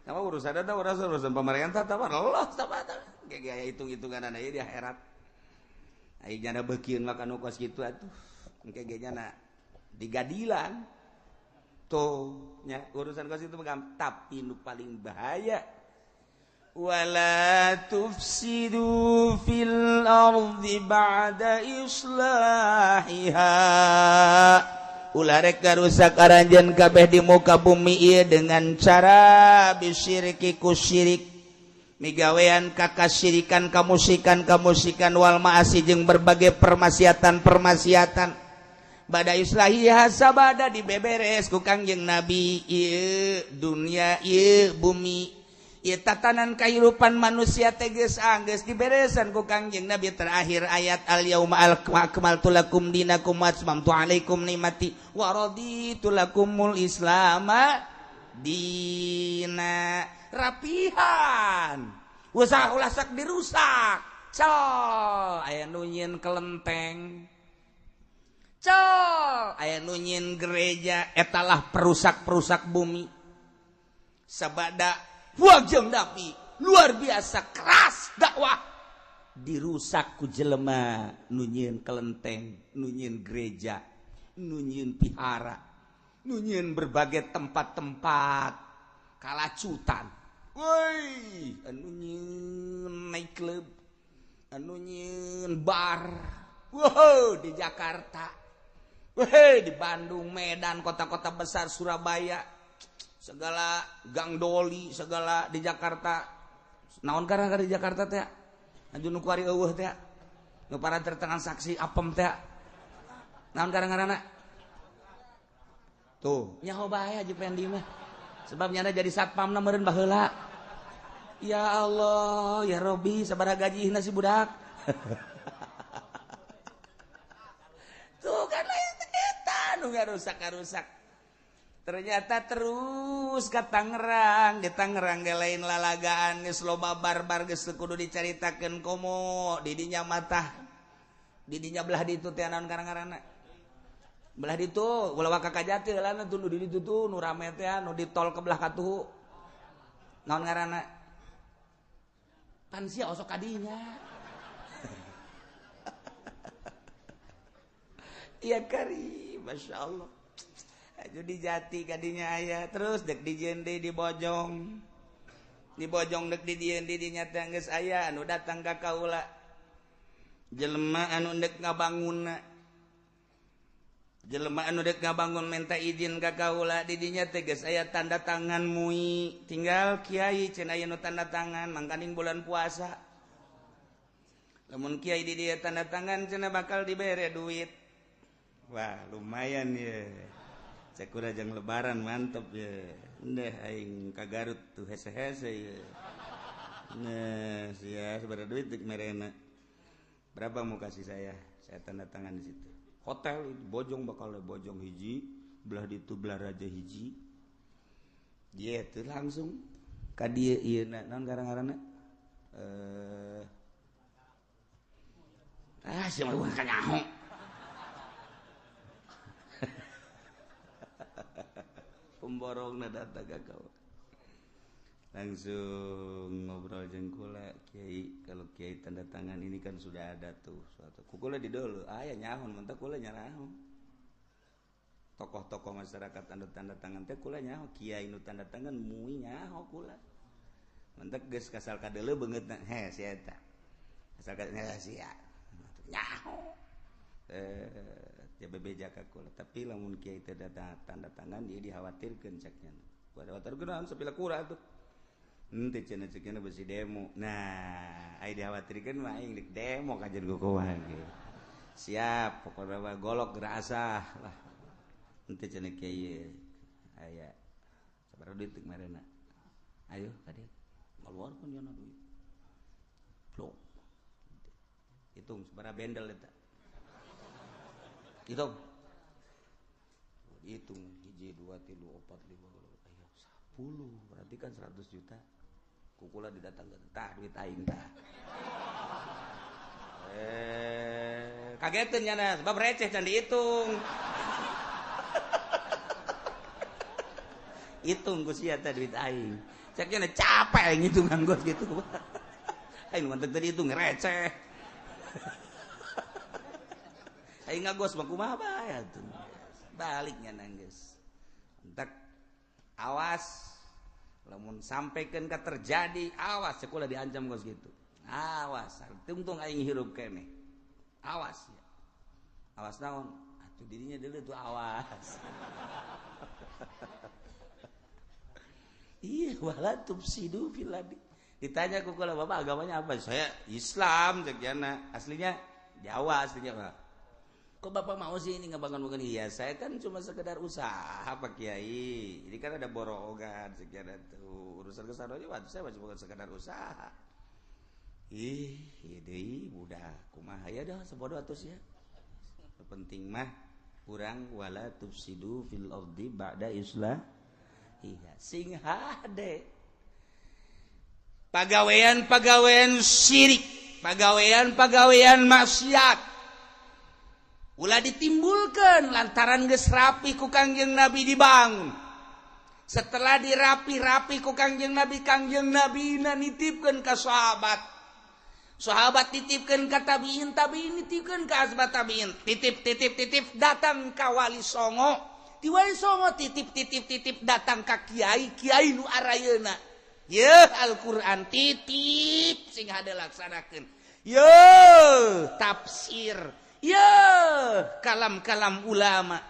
[SPEAKER 1] Nama urusan ada urusan pemerintah tapi Allah sama kayak hitung-hitungan aya di akhirat. Ai jana beukieun mah kanu kos kitu atuh. Engke ge nyana digadilan. Tuh nya urusan kos itu mah tapi nu paling bahaya wala tufsidu fil ardi ba'da islahiha. Ulah rek garusak aranjeun kabeh di muka bumi ieu dengan cara bisyiriki ku syirik migawean kakasyirikan kamusikan kamusikan wal ma'asi jeung berbagai permaksiatan-permaksiatan bada islahiha sabada dibeberes ku Kangjeng Nabi ieu dunia ieu bumi ieu tatanan kahirupan manusia teh geus anggeus diberesan ku Kangjeng Nabi terakhir ayat al yauma akmaltu lakum dinakum wa atmamtu alaikum nikmati wa raditu lakumul islama dina. Rapihan usah ulah sok dirusak col aya nu nyieun kelenteng col aya nu nyieun gereja etalah perusak-perusak bumi sabada wajeng Nabi luar biasa keras dakwah dirusak ku jelema nu nyieun kelenteng nu nyieun gereja nu nyieun pihara nu nyieun berbagai tempat-tempat kalacutan. Woi anu nyieun night club anu nyieun bar wow di Jakarta weh di Bandung Medan kota-kota besar Surabaya segala gang doli segala di Jakarta naon karang di Jakarta teh anu nu kuari eueuh teh nu para tertransaksi apem teh naon karang-karana tuh nyaho bae Haji Pendi mah sebab nyana jadi satpamna meureun baheula. Ya Allah ya Robi sabaraha gajihna si budak. Tuh kan lain eta nu ngarusak-ngarusak. Ternyata terus ke Tangerang, di Tangerang ge lain lalagaan geus loba barbar geus kudu dicaritakeun komo di dinya matah. Di dinya belah ditu teh naon karang-karana. Belah ditu ulah waka ka Jati heulana tuh nu di ditu tuh nu rame teh nu di tol ke belah katuhu. Naon ngaranna? Pan sia osok kadinya. Iya kari, Masya Allah. Aju di Jati kadinya aya terus dek di jende di Bojong. Di Bojong dek di dieun di dinya teh geus aya anu datang ka kaula. Jelema anu dek ngabangunna. Jelema anu dek ngabangun minta izin ka kaula di dinya teh geus aya tanda tangan mui. Tinggal kiai cenah aya nu tanda tangan mangkaning bulan puasa. Lamun kiai di dieu tanda tangan cenah bakal dibere duit. Wah, lumayan ya. Cek udah jang lebaran mantep ya. Ndeh aing ka Garut tuh hese-hese ya. Nah, sia sabaraha duit dek merena. Berapa mau kasih saya? Saya tanda tangan di situ. Hotel itu Bojong bakal Bojong hiji, belah ditu belah Raja hiji. Dia tuh langsung ka dieu ieu na naon garang-garangna? Sia mah kanyaho. Pemborong datang ka kau. Langsung ngobrol jeung kula kiai, kalau kiai tanda tangan ini kan sudah ada tuh suatu. Kukula di dulu, aya nyahun, mentah kula nyaraho. Tokoh-tokoh masyarakat anu tanda tangan teh kula nyaho, kiai nu tanda tangan mui nyaho kula. Mentah geus kasal kadeuleu beungeutna, he sia eta. Kasal kadeuleu sia. Nyaho. Ya bebeja ka kula, tapi lamun kiai teu tanda tangan dia dikhawatirkeun ceknya. Khawatirkeun naon sapila kura tuh. Henteu cenah ceknya besi demo. Nah, ai dikhawatirkeun mah aing deuk demo kajen kukumaha ge. Siap, pokona mah golok gerasah lah. Henteu cenah kiai. Aya sabaraha duit kemarin? Ayo ka dieu. Ngaluarkeun nya duit. Plok. Hitung sabaraha bendel eta. Hitung. Hitung 1 2 3 4 5 ayo 10 berarti kan 100 juta. Kukula didatangkeun tah duit aing tah. Kageteun nyana sebab receh can dihitung. Hitung ku sia teh duit aing. Cek nya capek aing ngitung nganggo gitu. Aing mantep tadi hitung receh. Aing ngagos mah kumaha bae atuh. Baliknya nangis. Entek awas lamun sampaikan ka terjadi awas sekolah diancam gos gitu. Awas tungtung aing hirup keneh. Awas ya. Awas naon? Atuh dirinya dulu tuh awas. Iya wala tufsidu fil ardi. Ditanya ku kula bapak agamanya apa? Saya Islam cek jana. Aslinya Jawa aslinya Pak. Kok bapak mau sih ini ngebangun-bangun? Iya saya kan cuma sekedar usaha Pak Kiai. Ini kan ada borongan sekian tuh urusan kesana aja waktu saya masih bukan sekedar usaha. Ih, iya deui budak kumaha ya dah sebodoh atus ya. Penting mah urang wala tufsidu fil ardi ba'da islah. Iya, sing hade. Pagawean-pagawean syirik, pagawean-pagawean maksiat ulah ditimbulkan lantaran geus rapi ku Kangjeng Nabi dibangun. Setelah dirapi-rapi ku Kangjeng Nabi nitipkeun ka sahabat. Sahabat titipkeun ka tabiin, tabiin nitipkeun ka asbat tabiin. Titip titip titip datang ka Wali Songo. Ti Wali Songo titip titip titip datang ka kiai, kiai nu arayeuna. Yeuh Al-Qur'an titip sing hade laksanakeun. Yeuh tafsir. Ya, kalam-kalam ulama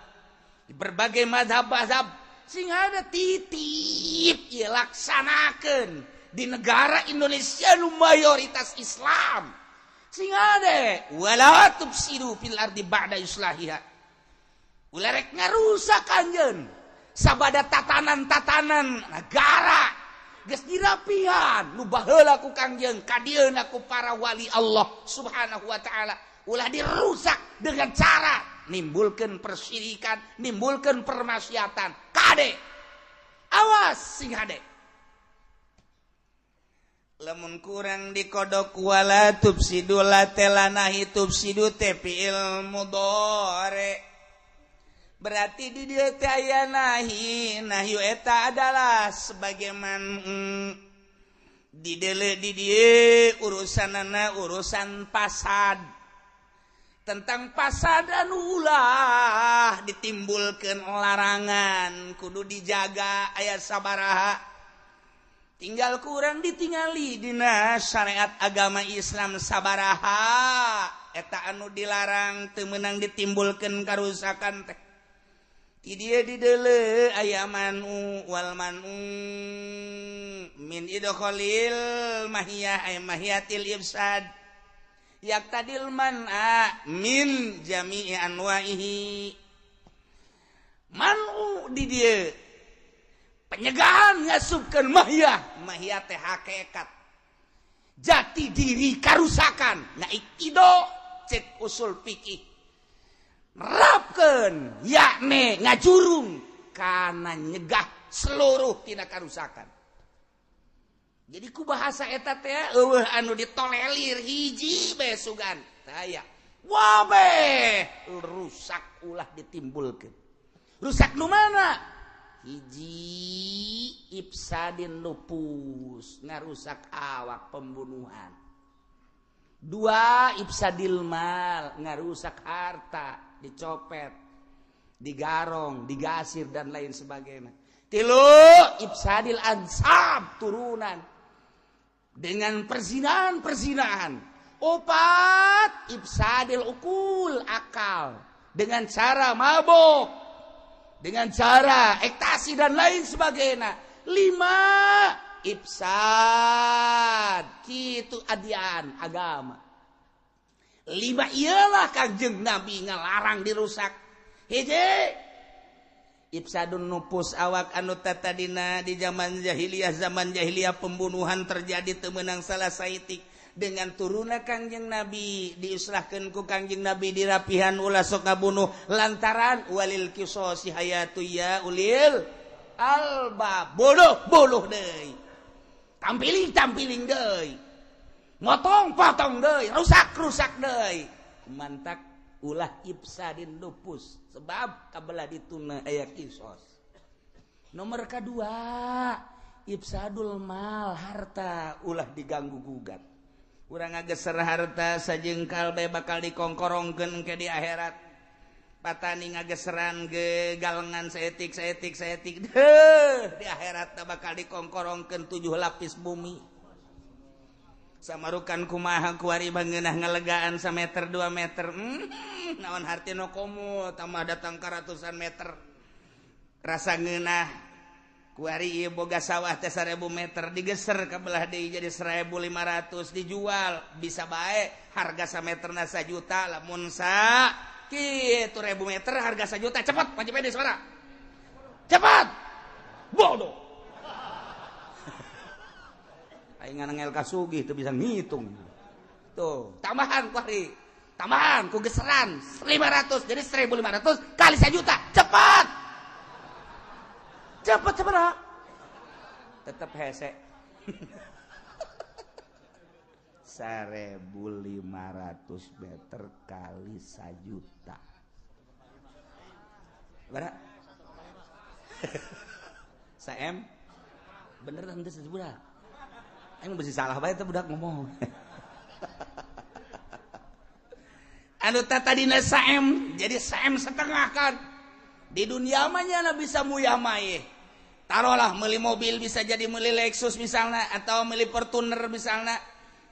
[SPEAKER 1] di berbagai mazhab-mazhab sing ada titip ya laksanakeun di negara Indonesia nu mayoritas Islam. Sing ada wala tufsidu fil ardi ba'da islahiha. Ulah rek ngarusak anjeun sabada tatanan-tatanan negara geus dirapihan nu baheula ku Kangjeng kadieuna ku para wali Allah Subhanahu wa taala. Ulah dirusak dengan cara nimbulkan persyirikan, nimbulkan permaksiatan. Kade, awas sing hade. Lamun kurang dikodok wala tufsidu la telanahi tufsidu teh fi'il mudhari. Berarti di dieu teh aya nahi, nahyu eta adalah sebagaimana di deuleu di dieu urusanana urusan pasad. Tentang pasad anu ulah ditimbulkan larangan kudu dijaga ayat sabaraha tinggal kurang ditingali dina syariat agama Islam sabaraha eta anu dilarang teu meunang ditimbulkan karusakan teh ti dieu di deuleu aya manu wal manu min idkhalil mahiyah ay mahiyatil ifsad yak tadil man'a min jami'i anwa'ihi. Man'u di dieu penyegahan ngasupkeun mahiyah, mahiyah teh hakikat jati diri karusakan naik ido cek usul fikih nerapkeun yakni ngajurung kana nyegah seluruh tina karusakan. Jadi ku bahasa eta teh eueuh anu ditolelir hiji bae sugan taya wabe rusak ulah ditimbulkeun. Rusak nu mana? Hiji ifsadin lupus ngarusak awak pembunuhan. Dua ifsadil mal ngarusak harta dicopet, digarong, digasir dan lain sebagainya. Tilu ifsadil ansab turunan dengan perzinahan-perzinahan. Opat ifsadil ukul akal dengan cara mabok, dengan cara ekstasi dan lain sebagainya. Lima ifsad kitu adian agama. Lima ialah Kangjeng Nabi ngalarang dirusak. Hiji Ifsadun nupus awak anu tatadina di zaman jahiliyah pembunuhan terjadi teu meunang salah saeutik. Dengan turunna Kangjeng Nabi diislahkeun ku Kangjeng Nabi dirapihan ulah sok ngabunuh lantaran walil qisasi hayatu ya ulil alba. Bunuh bunuh deui, tampiling tampiling deui, motong potong deui, rusak rusak deui. Mantak ulah ifsadin nupus sebab kabelah dituna aya kisos. Nomor kedua ifsadul mal, harta ulah diganggu gugat. Urang ngageser harta sajengkal bae bakal dikongkorongkeun ke di akhirat. Patani ngageseran ge galengan saetik saetik saetik deuh di akhirat bakal dikongkorongkeun 7 lapis bumi. Samarukan kumaha kuari bangeunah ngalegaan sameter 2 meter. Naon hartina komo tambah datang ka ratusan meter. Rasa ngeunah kuari ieu boga sawah teh 1000 meter digeser ka belah deui jadi 1500 dijual bisa bae harga sameterna 1 juta lamun sa kitu 1000 meter harga 1 juta. Cepat panci pede suara. Cepat. Bodoh. Aing nganangel ka sugih teu bisa ngitung. Tuh, tambahan kuari. Tambahan ku geseran 500 jadi 1500 kali 1 juta. Cepat. Cepat seberapa? Tetap hese. 1500 meter kali 1 juta. Berapa? Saem? Bener teh sebudak. Aing mesti salah bae teh budak ngomong. Anu tadina saem jadi saem setengah kan. Di dunia mah nya bisa muyah maye. Taruhlah meuli mobil bisa jadi meuli Lexus misalnya atau meuli Fortuner misalnya,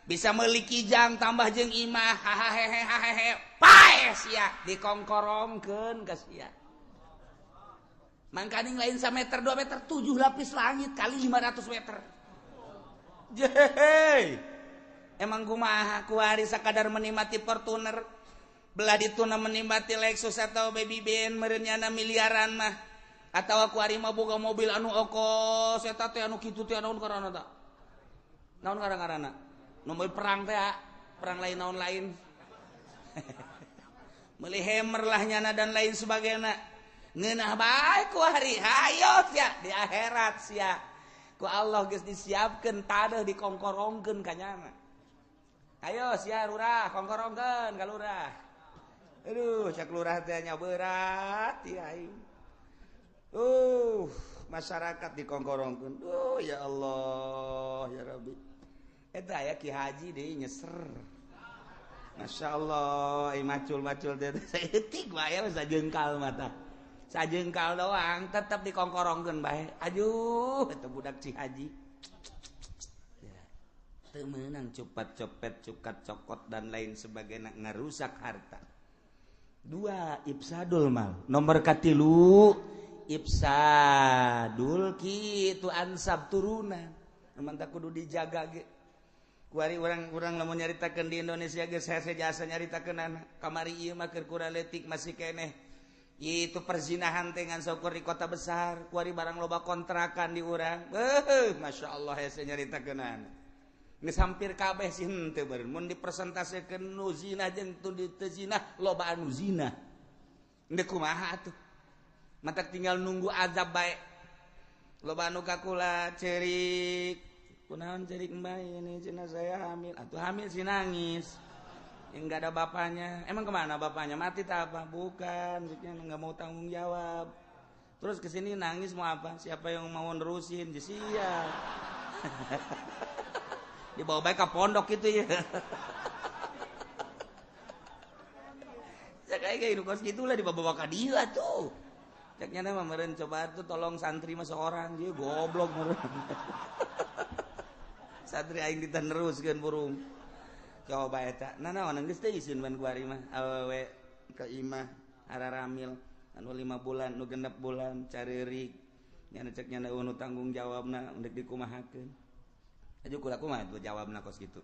[SPEAKER 1] bisa meuli Kijang tambah jeung imah hahaha pae sia dikongkorongkeun ka sia. Mangkaning lain sameter 2 meter 7 lapis langit kali 500 meter. Jehe. Emang kumaha kuari sakadar menikmati Fortuner belah dituna menikmati Lexus atau Baby Ben meureun miliaran mah atau aku ari mah boga mobil anu okos eta teh anu kitu teh naon karana ta? Naon karana? Mobil perang teh perang lain naon lain. Meuli Hammer lah nyana dan lain sebagainya. Ngeunah bae ku ari hayo sia di akhirat sia. Ku Allah geus disiapkeun tadeuh dikongkorongkeun ka nyana. Ayo sia lurah kongkorongkeun ka lurah. Aduh cak lurah teh nya berat ieu aing. Masyarakat dikongkorongkeun. Duh ya Allah ya Rabbi. Eta aya Ki Haji deui nyeser. Masya Allah, macul-macul teh saeutik bae sajengkal mata. Sajengkal doang tetep dikongkorongkeun bae. Aduh, eta budak Ci Haji. Teu meunang cepat copet, cukat cokot dan lain sebagainya ngarusak harta. Dua, ifsadul mal. Nomor katilu ifsadul kitu ansab turunan. Mantap kudu dijaga ge. Kuari urang-urang lamun nyaritakeun di Indonesia geus hese jasa nyaritakeun anak. Kamari ieu mah keur kurang leutik masih keneh. Itu perzinahan teh ngan saukur di kota besar, kuari barang loba kontrakan di urang. Beuh, masyaallah hese nyaritakeun anak. Geus hampir kabeh sih henteu beureun. Mun dipresentasekeun nu zina jeung teu zina, loba anu zina. Endek kumaha atuh? Matak tinggal nunggu azab bae. Loba anu kakula cerik. Kunaon cerik mbak ini cina saya hamil. Atuh hamil sih nangis. Yang enggak ada bapaknya. Emang kemana bapaknya? Mati tak apa? Bukan, maksudnya enggak mau tanggung jawab. Terus kesini nangis mau apa? Siapa yang mau nerusin? Sia. Dibawa baik ke pondok itu ya. Saya kayak hidup kos gitulah dibawa ke dia tuh. Ceknya nama meren coba tuh tolong santri mah seorang dia goblok meren. Santri aing diteneruskeun burung. Coba eta. Nah naon geus teh isin ban kuari mah awewe ka imah araramil anu 5 bulan nu 6 bulan careurik. Nya cek nya nu tanggung jawabna endek dikumahakeun. Ayo kula kumaha tuh jawabna kos kitu.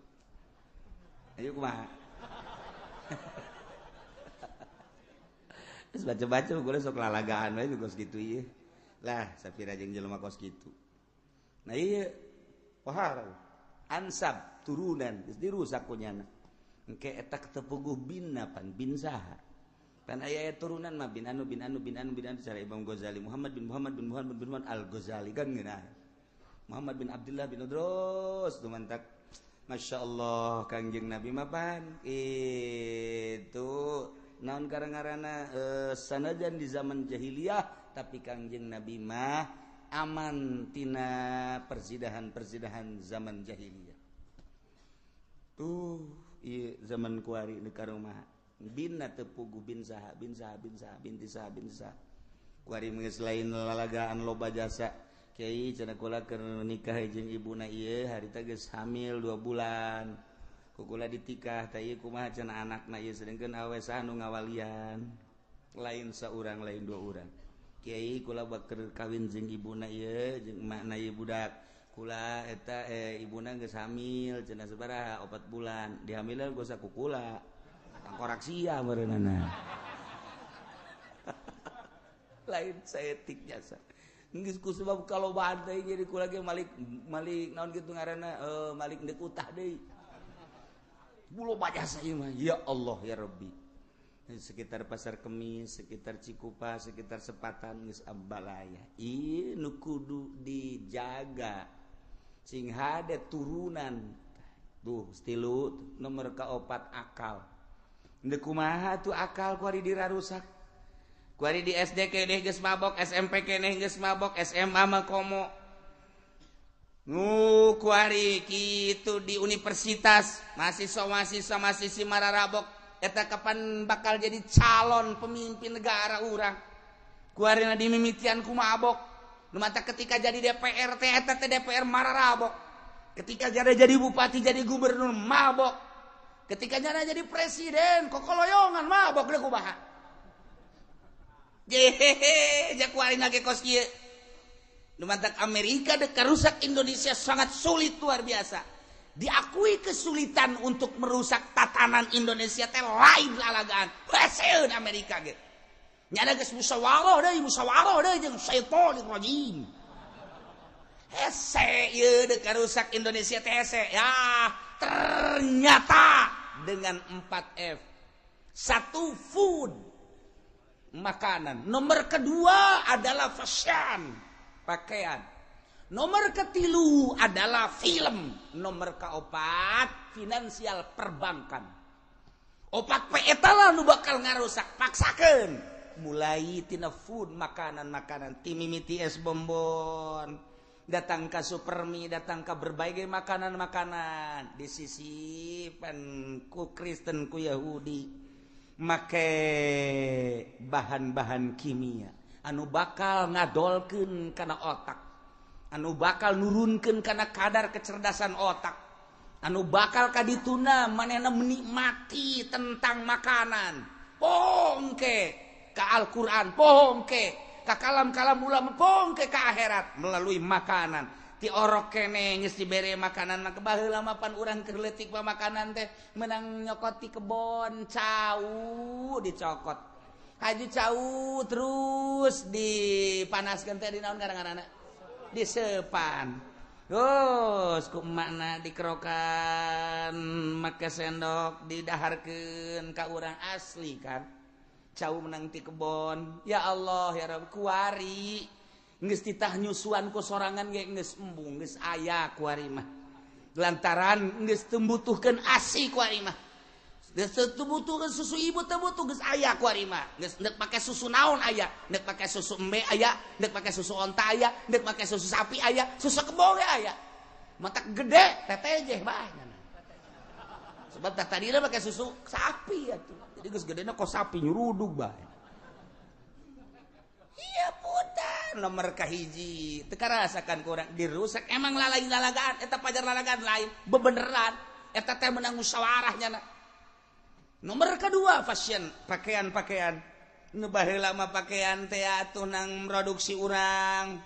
[SPEAKER 1] Ayo kumaha. Terus baca-baca gue sok lalagaan we kos kitu ieu. Lah, sapira jeung jelema kos kitu. Nah ieu pohara ansab turunan geus dirusak ku nyana. Engke eta tepuguh binna pan bin saha. Pan aya turunan mah bin anu bin anu bin anu bin anu cara Imam Ghazali, Muhammad bin Muhammad bin Muhammad bin Muhammad Al-Ghazali kan ngeunah. Muhammad bin Abdullah bin Udros dumantak Masya Allah Kangjeng Nabi mapan itu naon karang-karana sanajan di zaman jahiliyah tapi Kangjeng Nabi mah aman tina persidahan-persidahan zaman jahiliyah. Tuh ieu zaman kuari di karomah binna teu puguh bin saha bin saha bin saha bin saha bin saha. Kuari geus lain lalagaan loba jasa. Kiai cenah kula keur nikah jeung ibuna ieu harita geus hamil 2 bulan. Ku kula ditikah teh ieu kumaha cenah anakna ieu sedengkeun awe saha nu ngawalian. Lain saurang lain dua urang. Kiai kula bakeur kawin jeung ibuna ieu jeung emakna ieu budak. Kula eta ibuna geus hamil cenah sabaraha 4 bulan. Dihamilan geus ku kula. Tangkorak sia meureunana. Lain saetik jasa. Geus ku sebab kalau badai jadi kula ge malik malik naon kitu ngaranna malik deuk utah deui. Bulo bajasa ieu mah ya Allah ya Rabbi. Sekitar Pasar Kemis, sekitar Cikupa, sekitar Sepatan geus abalaya. Ieu nu kudu dijaga. Sing hade turunan. Tuh stilu nomor kaopat akal. Deuk kumaha tuh akal ku ari dirarusak. Kuari di SD keneh geus mabok, SMP keneh geus mabok, SMA mah komo. Nu kuari kitu di universitas, mahasiswa-mahasiswa masih mararabok, eta kapan bakal jadi calon pemimpin negara urang. Kuari na dimimitian ku mabok. Nu mata ketika jadi DPR teh eta teh DPR mararabok. Ketika jadi bupati, jadi gubernur mabok. Ketika jadi presiden kokoloyongan mabok deui kumaha. Jehehe, kuari lagi kos kieu. Nu mantak Amerika dek rusak Indonesia sangat sulit luar biasa. Diakui kesulitan untuk merusak tatanan Indonesia teh lain lalagaan. Haseun Amerika ge. Nyana geus musyawarah deui jeung syaitonir rajim. Hese ieu dek rusak Indonesia teh hese. Ya, ternyata dengan 4F. 1 food, makanan. Nomor kedua adalah fashion, pakaian. Nomor ketilu adalah film. Nomor keopat finansial perbankan. Opat P eta lah nu bakal ngarusak, paksakeun. Mulai tina food, makanan-makanan, timimiti es bonbon, datang ke supermi, datang ke berbagai makanan-makanan. Di sisi pan ku Kristen ku Yahudi make bahan-bahan kimia anu bakal ngadolkeun kana otak, anu bakal nurunkeun kana kadar kecerdasan otak, anu bakal kadituna manehna menikmati tentang makanan. Pongke ka Al-Qur'an, pongke ka kalam-kalam ulama, pongke ka akhirat melalui makanan. Ti orok keneh geus dibere makanan mah baheula mah pan urang keur leutik mah makanan teh menang nyokot ti kebon cau dicokot. Haji cau terus dipanaskeun teh di naon ngaranna? Disepan. Terus ku emakna dikerokan make sendok didaharkeun ka urang asli kan. Cau menang ti kebon. Ya Allah ya Rabb kuari geus titah nyusuan ku sorangan ge geus embung geus aya kuari mah. Lantaran geus teu butuhkeun ASI kuari mah. Geus teu butuhkeun susu ibu teu butuh geus aya kuari mah. Geus neuk pake susu naon aya, neuk pake susu embe aya, neuk pake susu onta aya, neuk pake susu sapi aya, susu kebo ge aya. Matak gede tetejeh bae. Sebab tadina pake susu sapi atuh. Jadi geus gedena kos sapi nyurudug bae. Iya putar nomor kahiji teu karasakan kurang dirusak emang lalai lalagaan eta pajar lalagaan lain bebeneran eta teh menang musyawarah nyana. Nomor kedua fashion, pakaian-pakaian. Nu baheula mah pakaian teh atuh nang produksi urang,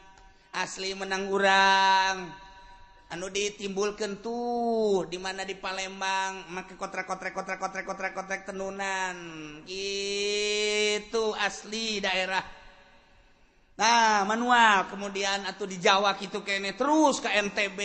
[SPEAKER 1] asli menang urang. Anu ditimbulkan tuh di mana di Palembang make kotrek-kotrek tenunan gitu asli daerah. Nah, manual kemudian atau di Jawa gitu kene terus ke NTB.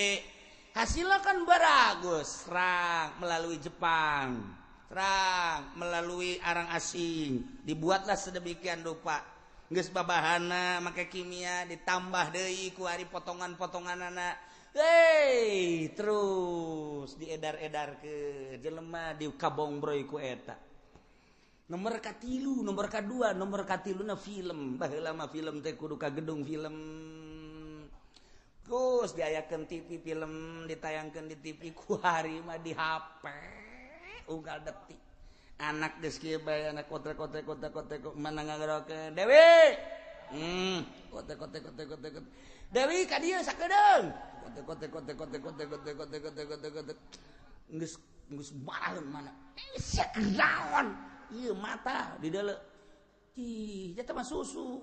[SPEAKER 1] Hasilnya kan baragus, serang melalui Jepang, serang melalui arang asing, dibuatlah sedemikian rupa. Geus babahana make kimia ditambah deui ku ari potongan-potonganana. Hei, terus diedar-edar ke jelema di kabongbroy ku eta. Nomor katilu, nomor kadua, nomor katiluna film. Baheula mah film teh kudu ka gedung film. Terus diayakeun TV film, ditayangkeun di TV ku hari mah di HP. Unggal detik. Anak geus kieu bae anak kotrek-kotrek kotrek-kotrek mana ngagerokeun. Dewi. Kotrek-kotrek kotrek-kotrek. Dewi ka dieu sakedeung. Kote kote kote kote kote kote kote kote kote geus geus baraheun mana sia kenaon ieu mata di deuleu ih eta mah susu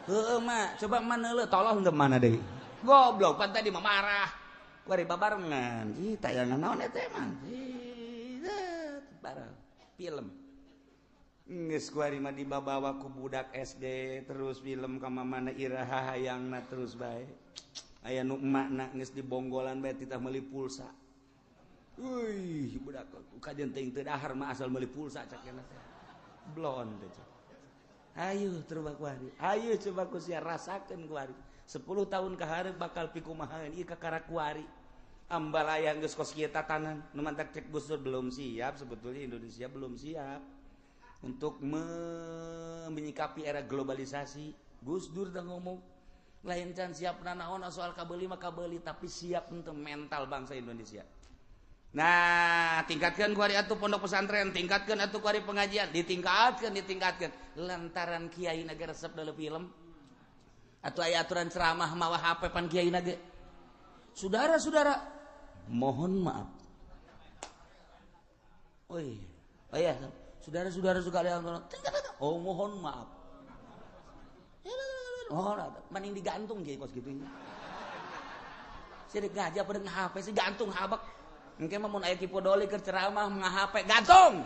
[SPEAKER 1] heueuh mah coba mana leuh tolong teu mana deui goblok pan tadi mah marah kuari babarengan ih tayangan naon eta emang ih bareng film geus kuari mah dibabawa ku budak SD terus film ka mamana iraha hayangna terus bae aya nu emakna geus dibonggolan bae titah meuli pulsa. Euy, budak kajeun teuing teu dahar mah asal meuli pulsa cak cenah teh. Blon teh cak. Ayo coba kuari. Ayo coba ku sia rasakeun kuari. 10 tahun ka hareup bakal pikumahaeun ieu kakara kuari. Ambalaya geus kos kieu tatanan. Nu mantak cek Gus Dur belum siap sebetulnya Indonesia belum siap untuk menyikapi era globalisasi. Gus Dur teh ngomong lain can siap nanaon soal kabeli mah kabeli tapi siap untuk mental bangsa Indonesia. Nah, tingkatkan kuari atuh pondok pesantren, tingkatkan atuh kuari pengajian, ditingkatkan. Lantaran kiai naga resep dalam film atau aya aturan ceramah mawa HP pan kiai naga. Saudara-saudara, mohon maaf. Oh iya, oh iya, saudara-saudara sekalian, oh mohon maaf. Oh, mending digantung kiai kos gitu. Saya ngaji apa dengan HP sih gantung habak. Engke mah mun aya Ki Podoli keur ceramah nga-HP gantung.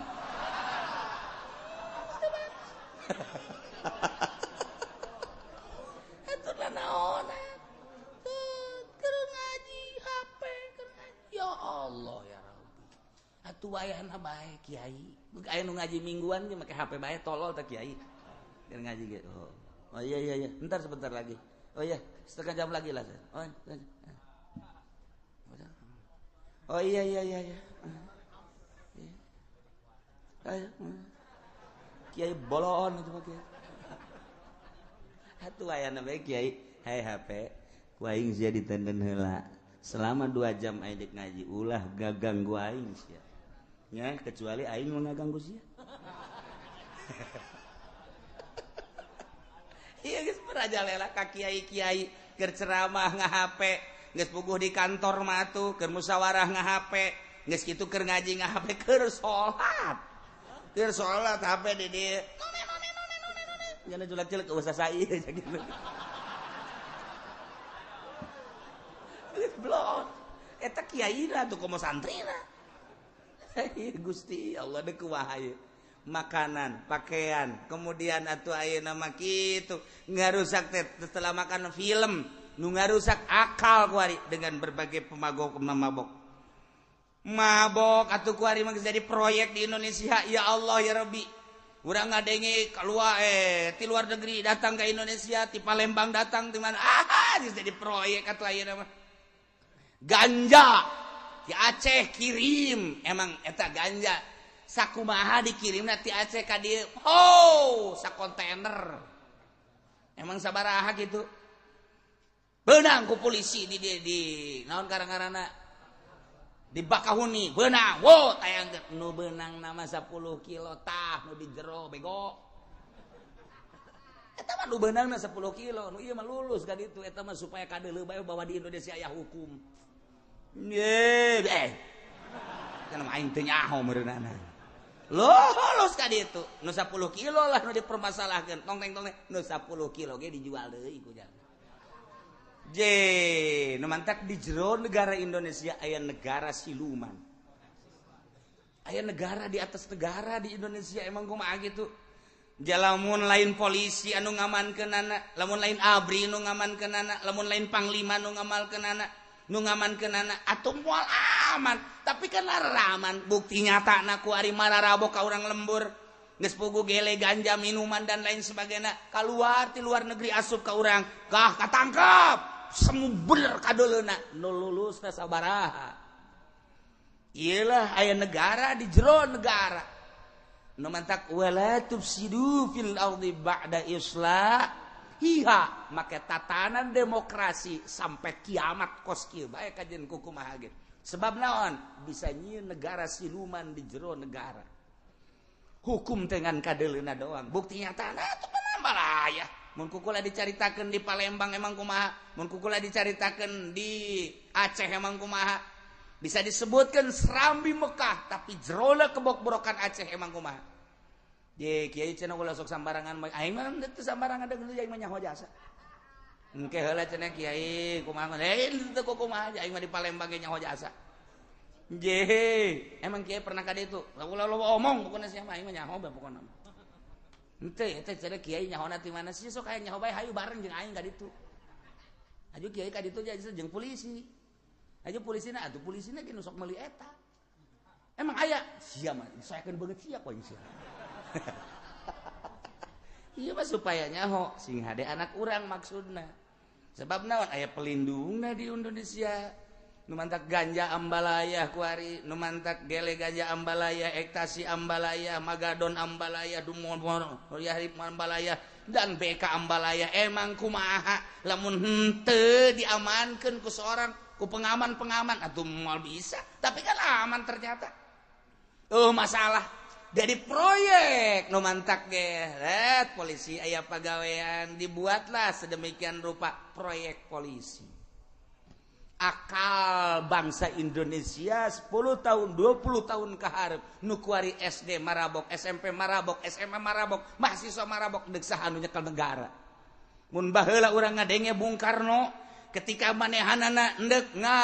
[SPEAKER 1] Eta naon? Keur ngaji HP keur ngaji. Ya Allah ya Rabbi. Atuh wayahna bae kiai. Aya nu ngaji mingguan ge make HP bae tolol teh kiai. Keur ngaji ge. Oh. Oh iya iya iya, ntar sebentar lagi. Oh iya, setengah jam lagi lah. Oh, oh iya iya iya iya. Kiai bolon itu mah kiai. Atuh aya na bae kiai, hai HP, ku aing sia ditenden heula. Selama 2 jam aing dek ngaji ulah gaganggu aing sia. Nya kecuali aing mau ngaganggu sia. Iya geus merajalela ka kiai-kiai keur ceramah nga-HP, geus puguh di kantor mah atuh keur musyawarah nga-HP, geus kitu keur ngaji nga-HP keur salat. Keur salat HP di dieu. None none none none none. Jana julak-julak eueuh sasai gitu. Geus blon. Eta kiaina tuh komo santrina. Gusti Allah deuk kumaha ieu. Makanan, pakaian, kemudian atuh ayeuna mah kitu ngarusak teh setelah makan film, nu ngarusak akal kuari dengan berbagai pemagok mabok. Mabok atuh kuari mah jadi proyek di Indonesia, ya Allah ya Rabbi. Urang ngadenge keluar ti luar negeri datang ke Indonesia, ti Palembang datang ti mana, jadi proyek atuh ayeuna mah. Ganja di Aceh kirim, emang eta ganja sakumaha dikirimna ti Aceh ka dieu, ho sakontainer. Emang sabaraha gitu. Beunang ku polisi di naon karang-karana di Bakahuni beunang, wo tayang nu beunang nama 10 kilo tah nu di jero bego. Eta mah nu beunangna 10 kilo, nu ieu mah lulus ka ditu eta mah supaya kadeuleu bae bahwa di Indonesia aya hukum. Ye, kana aing teu nyaho meureunana. Lulus ka ditu, nu 10 kilo lah nu dipermasalahkeun. Tong teng tong nu 10 kilo ge dijual deui ku jalma. Je, nu mantak di jero negara Indonesia aya negara siluman. Aya negara di atas negara di Indonesia emang kumaha gitu. Lamun lain polisi anu ngamankeunana, lamun lain ABRI nu ngamankeunana, lamun lain panglima nu ngamalkeunana, nu ngamankeunana atuh moal aman. Tapi kan aman, bukti nyatana ku ari mararabok ka urang lembur. Geus pugu gele ganja minuman dan lain sebagainya keluar ti luar negeri asup ka urang, gah katangkep. Semu bener kadoleuna nu lulus teh sabaraha. Iyalah aya negara di jero negara. Nu mantak wala tufsidu fil ardi ba'da islahiha, make tatanan demokrasi sampai kiamat kos kieu bae kajen kumaha ge. Sebab naon? Bisa nyieun negara siluman di jero negara. Hukum dengan kadeleuna doang. Bukti nyatana atuh malah. Mun kukula dicaritakeun di Palembang emang kumaha, mun kukula dicaritakeun di Aceh emang kumaha. Bisa disebutkan Serambi Mekah, tapi jerona kebok-borokan Aceh emang kumaha. Ye kiai cenah ulah sok sambarangan, aing mah teu sambarangan deung aing mah nyaho jasa. Engke heula cenah kiai kumaha, teu kumaha aing mah di Palembang ge nyaho jasa. Je, emang kiai pernah ka ditu? Ulah loba omong pokona sia mah aing mah nyaho bae pokona. Henteu eta cenah kiai nyahona ti mana sih sok aya nyaho bae hayu bareng jeung aing ka ditu. Hayu kiai ka ditu jeung polisi. Hayu polisina atuh polisina ge nu sok meuli eta. Emang aya sia mah saekeun beungeut sia poing sia. Ieu mah supaya nyaho sing hade anak urang maksudna. Sebab naon aya pelindungna di Indonesia. Nu mantak ganja ambalaya kuari, nu mantak gele ganja ambalaya, ektasi ambalaya, magadon ambalaya, dumon yahib ambalaya dan BK ambalaya. Emang kumaha lamun henteu diamankeun ku seorang ku pengaman-pengaman atuh moal bisa, tapi kan aman ternyata. Oh masalah jadi proyek nu mantak ge polisi aya pagawean dibuatlah sedemikian rupa proyek polisi. Akal bangsa Indonesia 10 tahun 20 tahun kaharep nu kuari SD marabok, SMP marabok, SMA marabok, mahasiswa marabok deuk saha nu nyekel negara. Mun baheula urang ngadenge Bung Karno ketika manehanana endek nga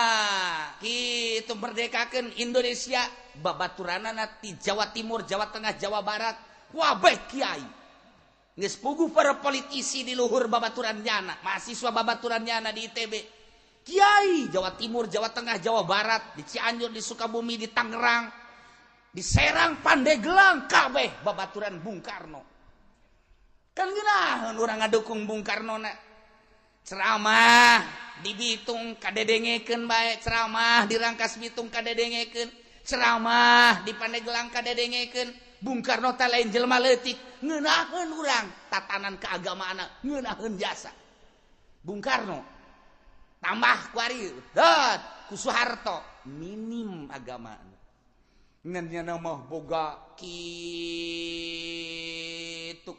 [SPEAKER 1] kitu merdekakeun Indonesia babaturanana ti Jawa Timur, Jawa Tengah, Jawa Barat wabeh kiai. Geus puguh para politisi di luhur babaturan nyana, mahasiswa babaturan nyana di ITB. Kiai Jawa Timur, Jawa Tengah, Jawa Barat, di Cianjur, di Sukabumi, di Tangerang, di Serang, Pandeglang, kabeh babaturan Bung Karno. Kan geunaheun urang ngadukung Bung Karno na. Ceramah di Bitung kadedengekeun bae, ceramah di Rangkas Bitung kadedengekeun, ceramah di Pandeglang kadedengekeun. Bung Karno teh lain jelema leutik, ngeunaheun urang tatanan keagamaan, ngeunaheun jasa. Bung Karno tambah kuari dat ku Soeharto minim agama ngan nya mah boga kitu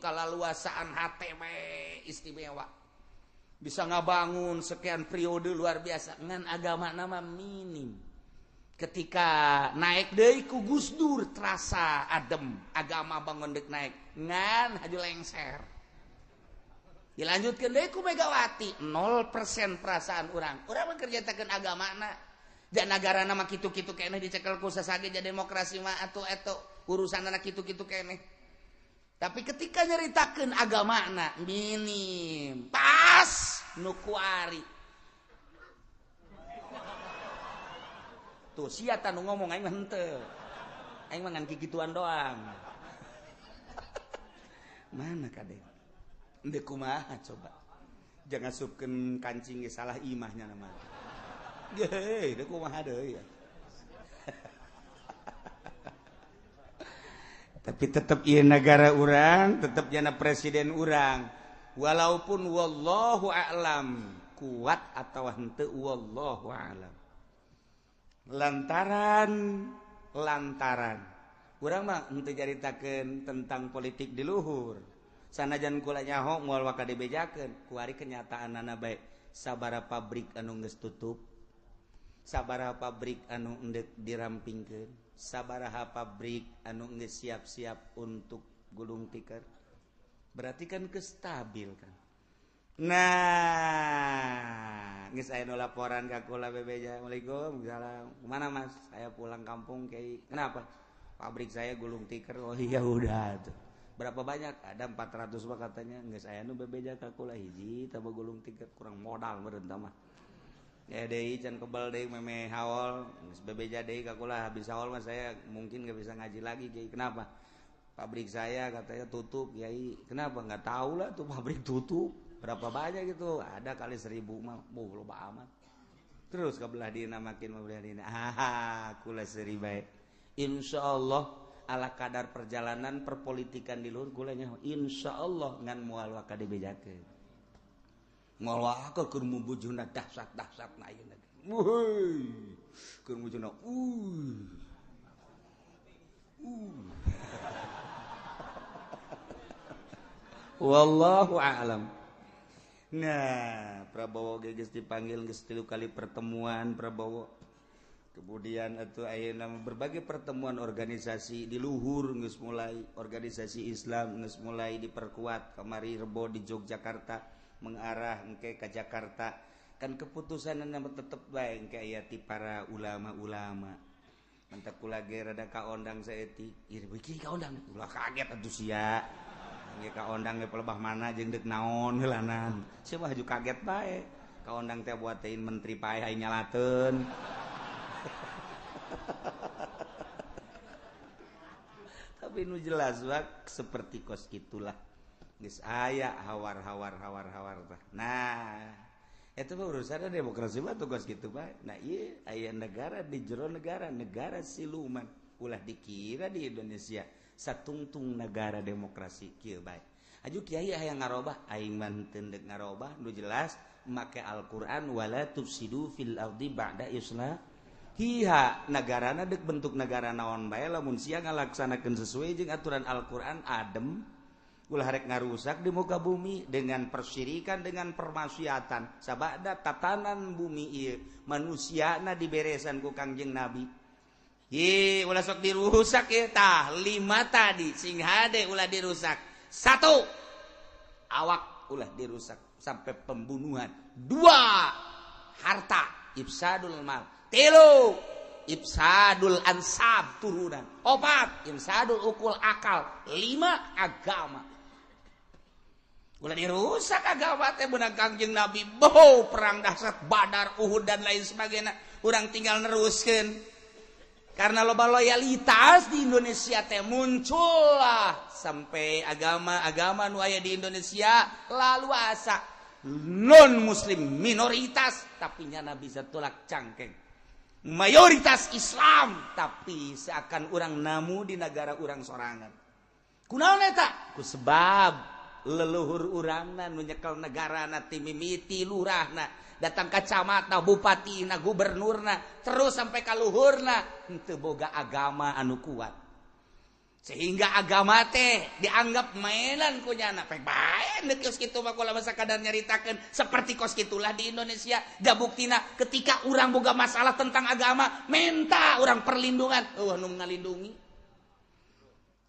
[SPEAKER 1] kalaluasaan hate we istimewa bisa ngabangun sekian periode luar biasa ngan agama nama minim. Ketika naik deui ku Gus Dur terasa adem agama bangun deuk naik ngan haju lengser. Dilanjutkan deui ku Megawati 0% perasaan urang. Urang mah kerjatakeun agamana. Dan nagarana mah kitu-kitu keneh dicekel ku sasage jadi demokrasi mah atuh eta urusanna kitu-kitu keneh. Tapi ketika nyaritakeun agamana minim, pas nu kuari. Tuh sia tah nu ngomong aing mah henteu. Aing mah ngan kikituan doang. Mana kade? Ndek kumaha coba. Jangan asupkeun kancing ge salah imahnya nama. Geuh, deuk kumaha deui ya. Tapi tetep ieu negara urang, tetep jana presiden urang. Walaupun wallahu a'lam kuat atau henteu wallahu a'lam. Lantaran urang mah henteu caritakeun tentang politik di luhur. Sanajan kula nyaho moal waka dibejakeun, kuari kenyataanana bae. Sabaraha pabrik anu geus tutup, sabaraha pabrik anu endek dirampingkeun, sabaraha pabrik anu geus siap-siap untuk gulung tikar. Berarti kan kestabil kan. Nah, geus aya nu laporan ka kula bebeja. Assalamualaikum, salam. Kemana Mas? Saya pulang kampung kiai. Kenapa? Pabrik saya gulung tikar. Oh iya udah tuh. Berapa banyak? Ada 400 mah katanya. Geus aya nu bebeja ka kula hiji tah gulung tikar kurang modal meureun tah mah. Ya deui can kebal deui meme haol. Geus bebeja deui ka kula habis haol mah saya mungkin gak bisa ngaji lagi kiai. Kenapa? Pabrik saya katanya tutup kiai. Kenapa? Enggak tahu lah tuh pabrik tutup. Berapa banyak gitu? Ada kali 1000 mah. Boh loba amat. Terus ke belah dina makin belah dina. Ah, kula seuri bae. Insyaallah ala kadar perjalanan perpolitikan di luhur kula nya insyaallah ngan moal waka dibejakeun. Moal waka keur mubujuna dahsyat-dahsyatna ayeuna. Wuih. Keur mubujuna Wallahu a'lam. Nah, Prabowo geus dipanggil geus 3 kali pertemuan Prabowo. Kemudian atuh ayeuna berbagai pertemuan organisasi di luhur geus mulai, organisasi Islam geus mulai diperkuat. Kamari Rebo di Yogyakarta mengarah engke ka Jakarta. Kan keputusanna tetep bae engke aya ti para ulama-ulama. Mentak kula ge rada kaondang saeutik. Ieu beuki kaondang ulah kaget atuh sia. Nge kaondang ge pelebah mana jeung deuk naon heulanan. Sia mah haju kaget bae. Kaondang teh buatein menteri pae aing nyalateun. Tapi nu jelas bak seperti kos gitulah. Geus aya hawar-hawar hawar-hawar tah. Nah, eta mah urusanna demokrasi mah tugas kitu bae. Nah, ieu aya negara di jero negara, negara siluman. Ulah dikira di Indonesia satungtung negara demokrasi kieu bae. Aju kiai hayang ngarobah, aing mah henteu deuk ngarobah, nu jelas make Al-Qur'an wala tufsidu fil ardi ba'da islahiha. Nagarana deuk bentuk negara naon bae lamun sia ngalaksanakeun sesuai jeung aturan Al-Qur'an adem, ulah rek ngarusak di muka bumi dengan persyirikan dengan permaksiatan. Sabada tatanan bumi ieu manusiana diberesan ku Kangjeng Nabi. Ye, ulah sok dirusak ya tah 5 tadi sing hade ulah dirusak. 1, awak ulah dirusak sampai pembunuhan. 2, harta ifsadul mal. 3, ifsadul ansab turunan. 4, ifsadul ukul akal. 5, agama. Ulah dirusak agama teh beunang Kangjeng Nabi. Boh, perang dahsyat Badar, Uhud dan lain sebagainya. Urang tinggal neruskeun. Karena loba loyalitas di Indonesia teh muncullah sampai agama-agama nu aya di Indonesia lalu asa non muslim minoritas tapi nyana bisa tolak cangkeng. Mayoritas Islam tapi seakan urang namu di negara urang sorangan. Kunaon eta? Ku sebab leluhur urangna nu nyekel negarana ti mimiti lurahna datang ka camatna, bupatina, gubernurna, terus sampai ka luhurna henteu boga agama anu kuat. Sehingga agama teh dianggap mainan ku nyana. Pek bae deuk geus kitu mah kula sakadar nyaritakeun seperti kos kitulah di Indonesia. Da buktina ketika urang boga masalah tentang agama, minta urang perlindungan, eueuh nu ngalindungi.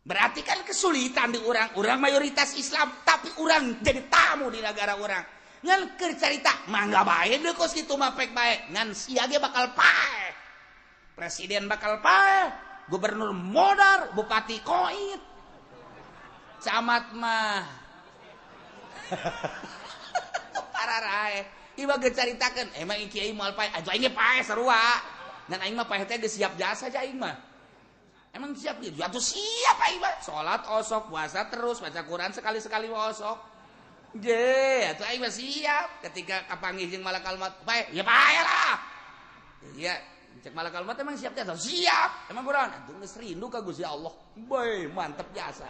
[SPEAKER 1] Berarti kan kesulitan di urang, urang mayoritas Islam tapi urang jadi tamu di negara urang. Ngan keur carita mangga bae deuk kos kitu mah pek bae, ngan sia ge bakal paeh. Presiden bakal paeh, gubernur modar, bupati koit, camat mah pararae. Ieu mah geus caritakeun, emang kiai moal paeh, atuh aing ge paeh sarua. Ngan aing mah paeh teh geus siap jasa aja aing mah. Emang siap gitu? Atuh siap aing mah. Salat osok, puasa terus, baca Quran sekali-sekali osok. Je, atuh aing mah siap ketika kapanggih jeung malakal maut, paeh, ya paeh lah. Iya, cek malakal maut emang siap jasa? Siap. Emang kurang? Atuh geus rindu ka Gusti Allah. Bae, mantep jasa.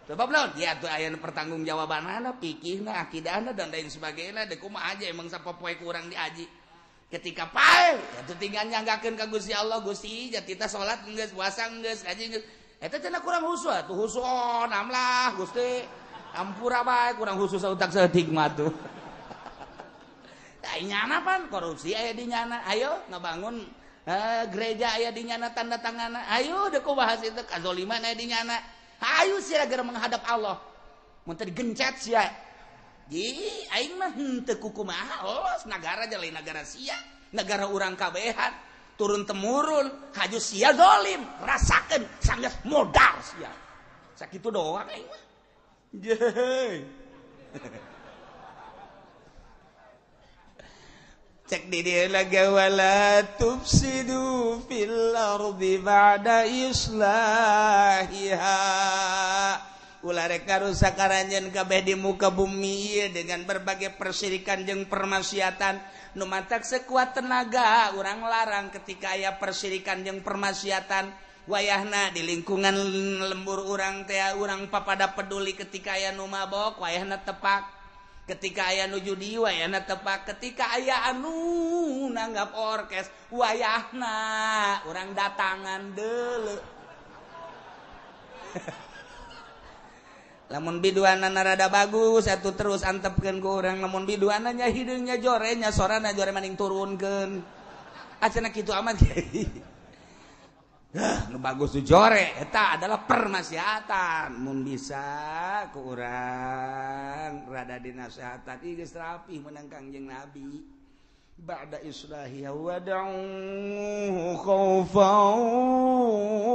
[SPEAKER 1] Sebab naon? Ya atuh aya nu pertanggungjawabanana, fikihna, akidahna dan lain sebagainya. Deuk kumaha aja emang sapopoe kurang diaji. Ketika pae, atuh tinggal nyanggakeun ka Gusti Allah, Gusti, jatita salat geus, puasa geus, ngaji geus. Eta cenah kurang khusyuk atuh khusyuk namlah Gusti. Ampura bae kurang khusus utak saeutik mah tuh. Ai nyana pan korupsi aya di nyana. Ayo ngabangun gereja aya di nyana tanda tanganna. Ayo deuk bahas itu kazoliman aya di nyana. Ayo sia geura menghadap Allah. Mun teu digencet sia. Ji aing mah henteu kukumaha, los nagara lain nagara sia, nagara urang kabehan turun temurun, haju sia dolim, rasakeun sanggeus modal sia. Sakitu doang aing mah. Jeh. Cek di dia lagi wala tufsidu fil ardi ba'da islahiha. Ulah rek ngarusak aranjeun kabeh di muka bumi ieu dengan berbagai persirikan jeung permaksiatan. Nu matak sekuat tenaga urang larang ketika aya persirikan jeung permaksiatan. Wayahna di lingkungan lembur urang teh urang papada peduli ketika aya nu mabok wayahna tepak. Ketika aya nu judi wayahna tepak, ketika aya anu nanggap orkes wayahna urang datangan deuleu. Lamun biduanana rada bagus atuh terus antepkeun ku urang, lamun biduanana hideungnya jorenya sorana jore maning turunkeun. Acenah kitu amat. Hah, nu bagus nu jore eta adalah permaksiatan. Mun bisa ku urang rada dinasehatan ieu geus rapi meunang Kangjeng Nabi. Ba'da islahiha wad'uhu khaufan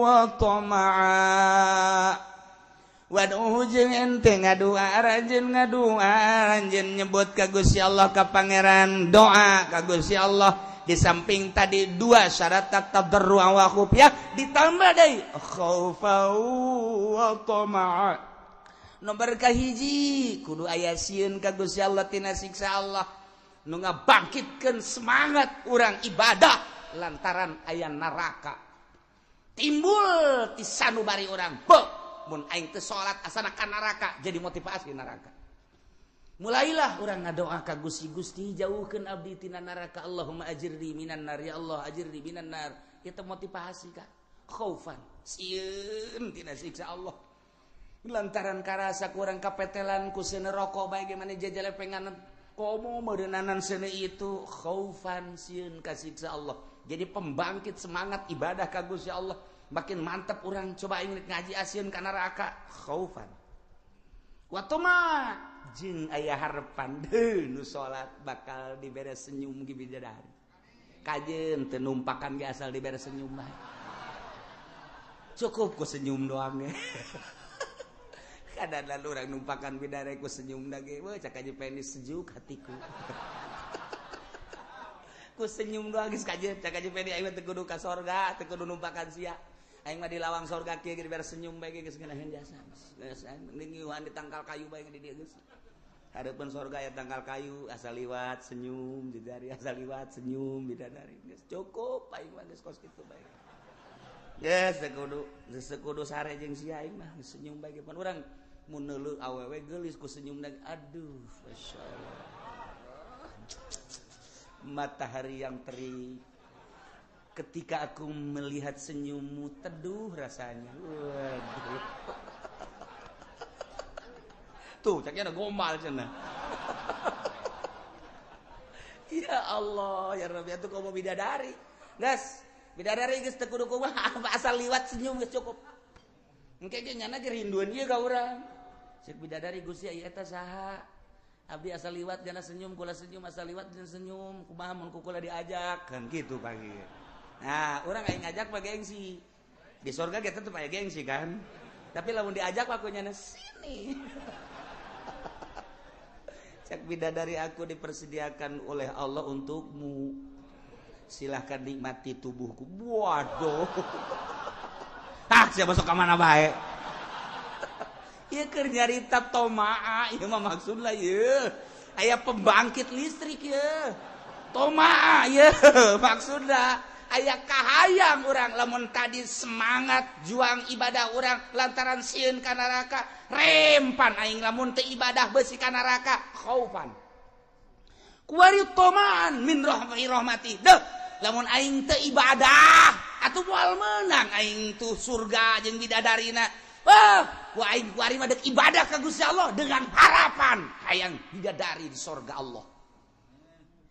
[SPEAKER 1] wa tama'a. Wad'uhu jeung ente ngadua aranjeun nyebut ka Gusti Allah ka Pangeran, doa ka Gusti Allah. Di samping tadi dua syarat tadarru wa khufyah ditambah deui khaufa wa tama'a. Nomor kahiji kudu aya sieun ka Gusti Allah tina siksa Allah nu ngabangkitkeun semangat urang ibadah lantaran aya neraka. Timbul ti sanubari urang, beuh mun aing teu salat asana ka neraka, jadi motivasi neraka. Mulailah orang ngadoa ka Gusti, Gusti jauhkeun abdi tina neraka, Allahumma ajirni minan nar, ya Allah ajirni minan nar. Eta motivasi ka khaufan sieun tina siksa Allah. Lantaran karasa kurang kapetelan ku seuneu rokok bae ge mane jajalepengan komo meureunnanan seuneu itu khaufan sieun ka siksa Allah. Jadi pembangkit semangat ibadah ka Gusti Allah. Makin mantap orang coba aing ngaji asieun ka neraka khaufan. Wa tama jeung aya harapan deui nu salat bakal dibere senyum ge bidadari. Kajeun teu numpakan ge asal dibere senyum bae. Cukup ku senyum doang ge. Kadang urang numpakan bidadari ku senyum da ge, weuh cak aja penis sejuk hatiku. Ku senyum doang geus kajeun cak aja penis aing teu kudu ka sorga, teu kudu numpakan sia. Aing mah di lawang sorga kieu ge dibere senyum bae ge geus ngeunaheun jasa. Geus ngiuhan di tangkal kayu bae di dieu geus. Hareupeun sorga aya tangkal kayu asal liwat senyum bidadari, asal liwat senyum bidadari. Geus cukup aing mah geus kos kitu bae. Geus teu kudu sare jeung sia aing mah senyum bae ge pan urang mun neuleuh awewe geulis ku senyumna aduh masyaallah. Matahari yang terik ketika aku melihat senyummu teduh rasanya. Waduh. Tuh, caknya ada gombal cenah. Ya Allah, ya Rabbi, atuh komo bidadari. Geus, bidadari geus teu kudu kumaha, asal liwat senyum geus cukup. Engke ge nyana ge rinduan ieu ka urang. Ceuk bidadari Gusti aya eta saha? Abdi asal liwat jana senyum, kula senyum, asal liwat jana senyum, kumaha mun ku kula diajak kan kitu pagi. Nah, urang aing ngajak mah gengsi. Di surga ge tetep aya gengsi kan. Tapi lamun diajak mah ku nyana sini. Cak bidadari aku dipersediakan oleh Allah untukmu. Silahkan nikmati tubuhku. Waduh. Ah, siapa masuk ke mana bae? Ieu keur nyarita tomaa, ieu mah maksudna ieu. Aya pembangkit listrik ieu. Tomaa ieu maksudna. Aya kahayang urang lamun tadi semangat juang ibadah urang lantaran sieun ka neraka, rempan aing lamun teu ibadah beusi ka neraka khaufan. Kuari tomaan min rahmati. Deuh, lamun aing teu ibadah atuh moal meunang aing tuh surga jeung bidadarina. Wah, ku aing kuari mah deuk ibadah ka Gusti Allah dengan harapan hayang bidadari di surga Allah.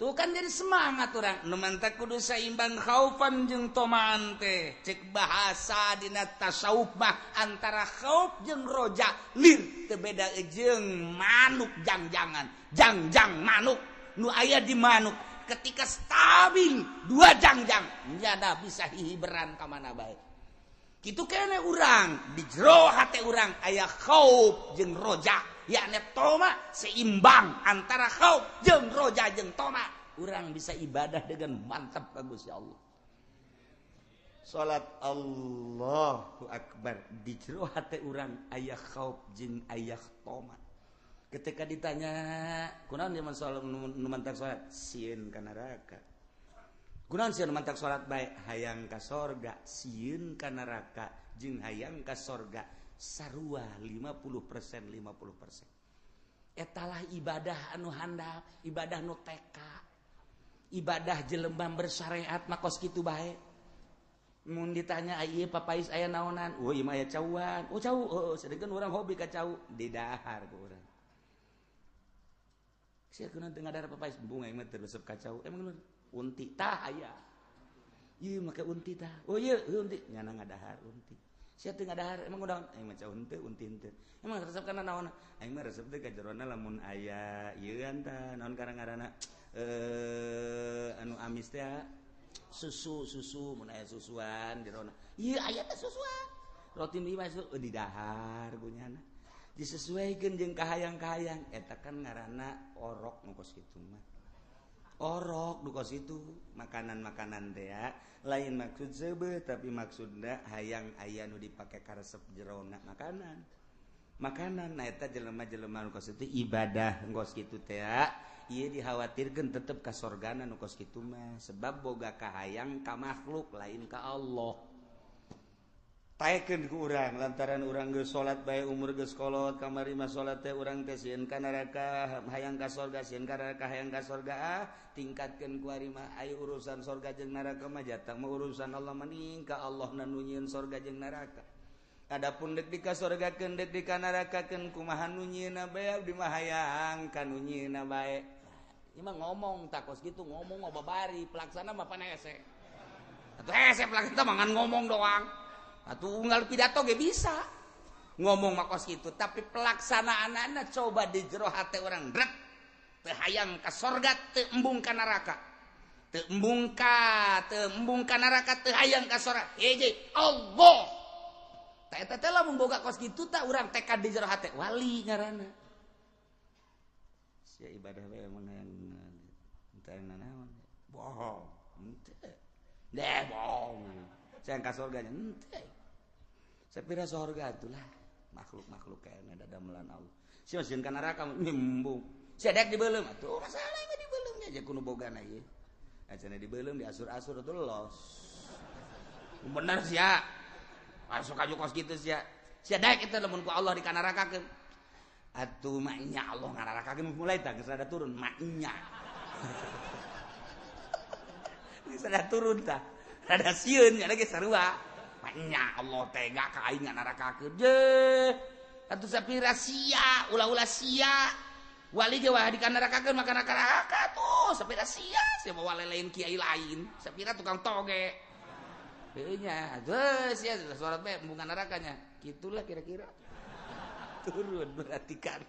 [SPEAKER 1] Tuh kan jadi semangat orang. Nu mantak kudu saimbang khaufan jeung tomaan teh. Cek bahasa dina tasawuf mah antara khauf jeung roja lir teu beda jeung manuk jangjangan. Jangjang manuk nu aya di manuk ketika stabil dua jangjang nyada bisa hihiberan ka mana bae. Kitu kene urang di jero hate urang aya khauf jeung roja. Yakni toma seimbang antara khauf jeung roja jeung toma, urang bisa ibadah dengan mantap bagus ya Allah. Salat Allahu Akbar di jero hate urang aya khauf jeung aya toma. Ketika ditanya kunaon zaman salat nu mantak salat sieun ka neraka. Kunaon sieun mantak salat bae hayang ka sorga, sieun ka neraka jeung hayang ka sorga. Sarua 50% 50%. Etalah ibadah anu handap, ibadah nu TK. Ibadah jelema bersyariat mah kos kitu bae. Mun ditanya ieu papais aya naonan? Oh ieu mah aya cauan. Oh cau, oh sedengkeun urang hobi ka cau, didahar ku urang. Sia kunaon teu ngadahar papais? Bunga aing mah teu resep ka cau. Emang unti tah aya. Ieu make unti tah. Oh ieu unti, nyana ngadahar unti. Sia teu ngadahar emang udah aing mah cau henteu unti henteu. Emang resep kana naon? Aing mah resep teh ka jerona lamun aya ieu tah naon karang-ngaranna anu amis teh susu susu mun aya susuan jerona. Ieu aya teh susuan. Roti mie masuk didahar ku nyana. Disesuaikeun jeung kahayang-kahayang eta kan ngaranna orok nu kos kitu mah. Orok nu kos itu makanan-makanan teh lain maksud seubeuh tapi maksudna hayang aya nu dipake karesep jerona makanan. Makanan nah eta jelema-jelema nu kos itu ibadah kos kitu teh ieu dikhawatirkeun tetep ka sorgana nu kos kitu mah sebab boga kahayang ka makhluk lain ka Allah. Taekeun ku urang lantaran urang geus salat bae umur geus kolot kamari mah salat teh urang teh sieun ka neraka hayang ka sorga sieun ka neraka hayang ka sorga ah tingkatkeun ku ari mah aya urusan sorga jeung neraka mah jatah mah urusan Allah mending ka Allah nu nyieun sorga jeung neraka. Adapun deuk di ka sorgakeun deuk di ka nerakakeun kumaha nu nyieunna bae abdi mah hayang ka nu nyieunna bae. Ieu mah ngomong takos kitu ngomong mah babari pelaksana mah pan hese. Atuh hese pelaksana mah ngan ngomong doang. Atuh unggal pidato ge bisa ngomong mah kos kitu tapi pelaksanaanana coba di jero hate urang rek teu hayang ka sorga teu embung ka neraka teu embung ka neraka teu hayang ka sorga hiji Allah tah eta teh lamun boga kos kitu tah urang tekad di jero hate wali ngaranna sia ibadah we emang hayang teu nanaon bohong henteu deh bohong saya ka sorga nya henteu. Sapira sorga itulah makhluk-makhluk kayaknya dadamelan Allah. Sia sieun ka neraka nyembung. Sia dek dibeuleum atuh masalah mah dibeuleumnya aja kudu bogana ieu. Acana dibeuleum diasur-asur atuh los. Bener sia. Masuk aju kos kitu sia. Sia dek eta lamun ku Allah dikanarakakeun. Atuh maknya Allah ngararakakeun mulai tah geus rada turun maknya. Geus rada turun tah. Rada sieun nya ge sarua. Maknya Allah tega ka aing ngararakakeun. Je. Atuh sapira sia, ulah-ulah sia. Wali ge wah dikanarakakeun maka neraka tuh sapira sia, sia bawa lain kiai lain, sapira tukang toge. Heuh nya, atuh sia suara bae embungan nerakanya. Gitulah kira-kira. Turun berarti kan.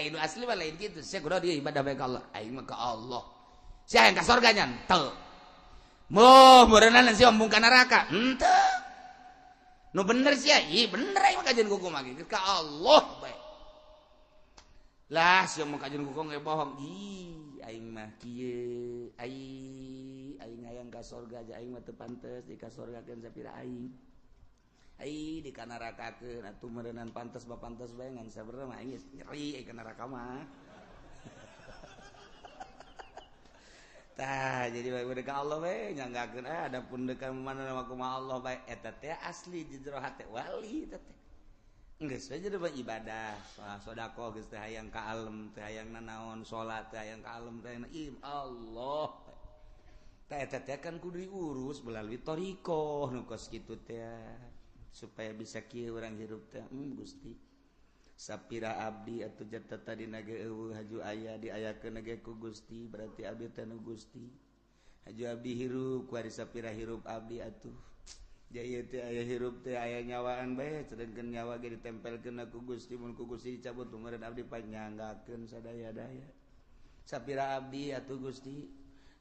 [SPEAKER 1] Hayu asli mah lain kitu. Sia kudu dia ibadah bae ka Allah. Aing mah ka Allah. Sia yang ka sorga nya henteu. Moh meureunana sia embung ka neraka. Henteu. Nu bener sia, ih bener aing mah kajian kuku mah ka Allah bae. Lah sia mah kajian kuku ge bohong. Ih aing mah kieu, aing hayang ka sorga aja aing mah teu pantes di ka sorgakeun sapira aing. Ai di ka nerakakeun atuh meureunnan pantes ba pantes bae ngan sabenerna mah aing geus nyeri ka neraka mah. Tah jadi bae ka Allah we nyanggakeun adapun deuk mana mah kumaha Allah bae eta teh asli di jero hate wali eta teh. Geus we jadi ibadah, sedekah geus teh hayang ka alem, teh hayang nanaon, salat teh hayang ka alem, teh hayang Allah. Tah eta teh kan kudu diurus melalui thariqah nu kos kitu teh supaya bisa kieu urang hirup teh Gusti. Sapira abdi atau jatah tadi nage eueuh, haju aya diayakeun ge ku Gusti, berarti abdi teh nu Gusti. Haju abdi hirup ku ari sapira hirup abdi atuh. Ja ieu teh aya hirup teh aya nyawaan bae, sedengkeun nyawa ge ditempelkeun ku Gusti, mun ku Gusti dicabut meureun abdi panyanggakeun sadaya-daya. Sapira abdi atuh Gusti,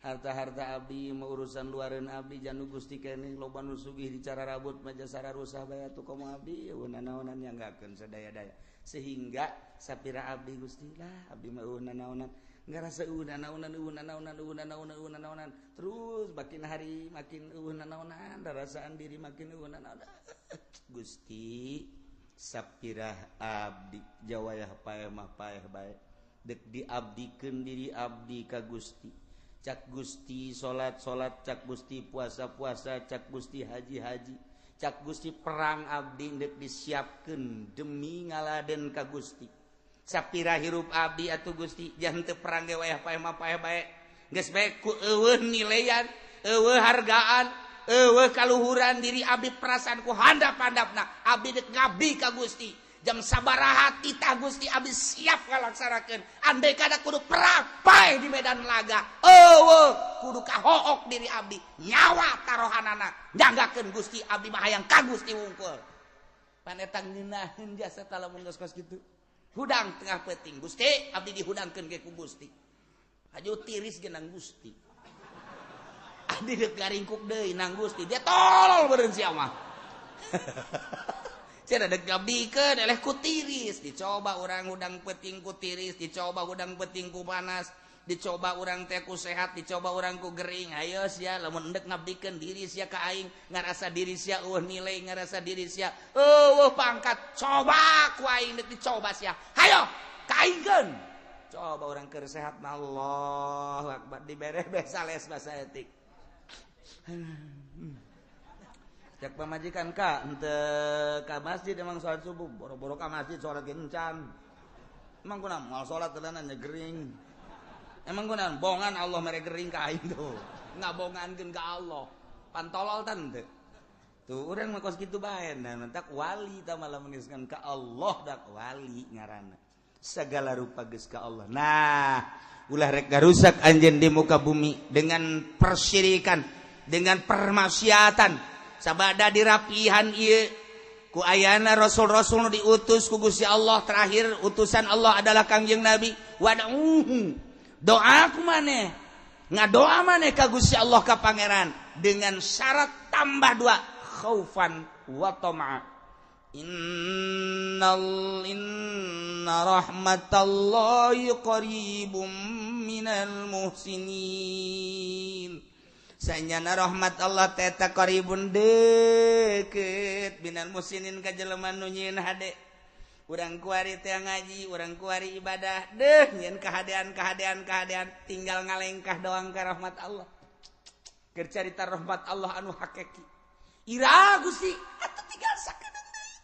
[SPEAKER 1] harta-harta abdi mau urusan luareun abdi janu Gusti keneh, loba nu sugih dicara rabut majasara rusah bae atuh, komo abdi eueuh nanaonan, nyanggakeun sadaya-daya. Sehingga sapira abdi Gusti lah, abdi mah eueuh nanaonan, ngarasa eueuh nanaonan, eueuh nanaonan, eueuh nanaonan, eueuh nanaonan terus, makin hari makin eueuh nanaonan, rasaan diri makin eueuh nanaonan. Gusti, sapira abdi jawayah paeh mah paeh bae, dek diabdikeun diri abdi ka Gusti. Cak Gusti salat salat, cak Gusti puasa puasa, cak Gusti haji haji, cak Gusti perang, abdi dek disiapkan demi ngaladen ka Gusti. Sapira hirup abdi atuh Gusti, jangan teu perang ge wayah paeh mah paeh bae, geus bae ku eueuh nilaian, eueuh hargaan, eueuh kaluhuran diri abdi, perasaan ku handap-handapna abdi dek ngabdi ka Gusti. Jam sabaraha titah Gusti, abdi siap ngalaksanakeun. Andai kada kudu perang paeh di medan laga, eueuh kudu kahook diri abdi, nyawa tarohanana nyanggakeun Gusti, abdi mah hayang ka Gusti wungkul. Pan eta ngeunaheun jasa lamun geus kos kitu. Hudang tengah peuting, Gusti, abdi dihudangkeun ge ku Gusti, haju tiris ge nang Gusti, abdi deuk garingkuk deui nang Gusti. Dia tolol beureun sia mah. Sia dek ngabdikeun eleh ku tiris, dicoba urang hudang peuting ku tiris, dicoba hudang peuting ku panas, dicoba urang teh ku sehat, dicoba urang ku gering. Ayo sia, lamun endek ngabdikeun diri sia ka aing, ngarasa diri sia eueuh nilai, ngarasa diri sia eueuh pangkat, coba ku aing dek dicoba sia. Hayo ka aingkeun. Coba urang keur sehat mah Allahu akbar, dibere sales bahasa etik. Cek pamajikan ka ente ka masjid, emang sholat subuh boro-boro ka masjid, sholat gencan. Emang kunaon moal sholat tenanan gering? Emang kunaon bongan Allah mere gering ka aing tuh? Ngabongankeun ka Allah pantolol tante tuh. Urang mah kos kitu bae. Nah, mentak wali ta malah meniskan ka Allah, dak wali ngaranna segala rupa geus ka Allah. Nah, ulah rek garusak anjeun di muka bumi dengan persyirikan, dengan permaksiatan. Sabada dirapihan ieu ku ayana rasul-rasul nu diutus ku Gusti Allah, terakhir utusan Allah adalah Kangjeng Nabi. Wad'uhu, doa ku maneh, ngadoa maneh ka Gusti Allah, ka Pangeran, dengan syarat tambah dua, khaufan wa tama'a. Innal inna rahmatallahi qaribum minal muhsinin. Sanyana rahmat Allah teta qaribun, deket, minal muhsinin, ka jelema nu nyieun hade. Urang kuari teh ngaji, urang kuari ibadah deh, nyieun kahadean, kahadean, kahadean, tinggal ngalengkah doang ka rahmat Allah. Keur carita rahmat Allah anu hakiki, ira Gusti atuh tinggal sakedeung deui.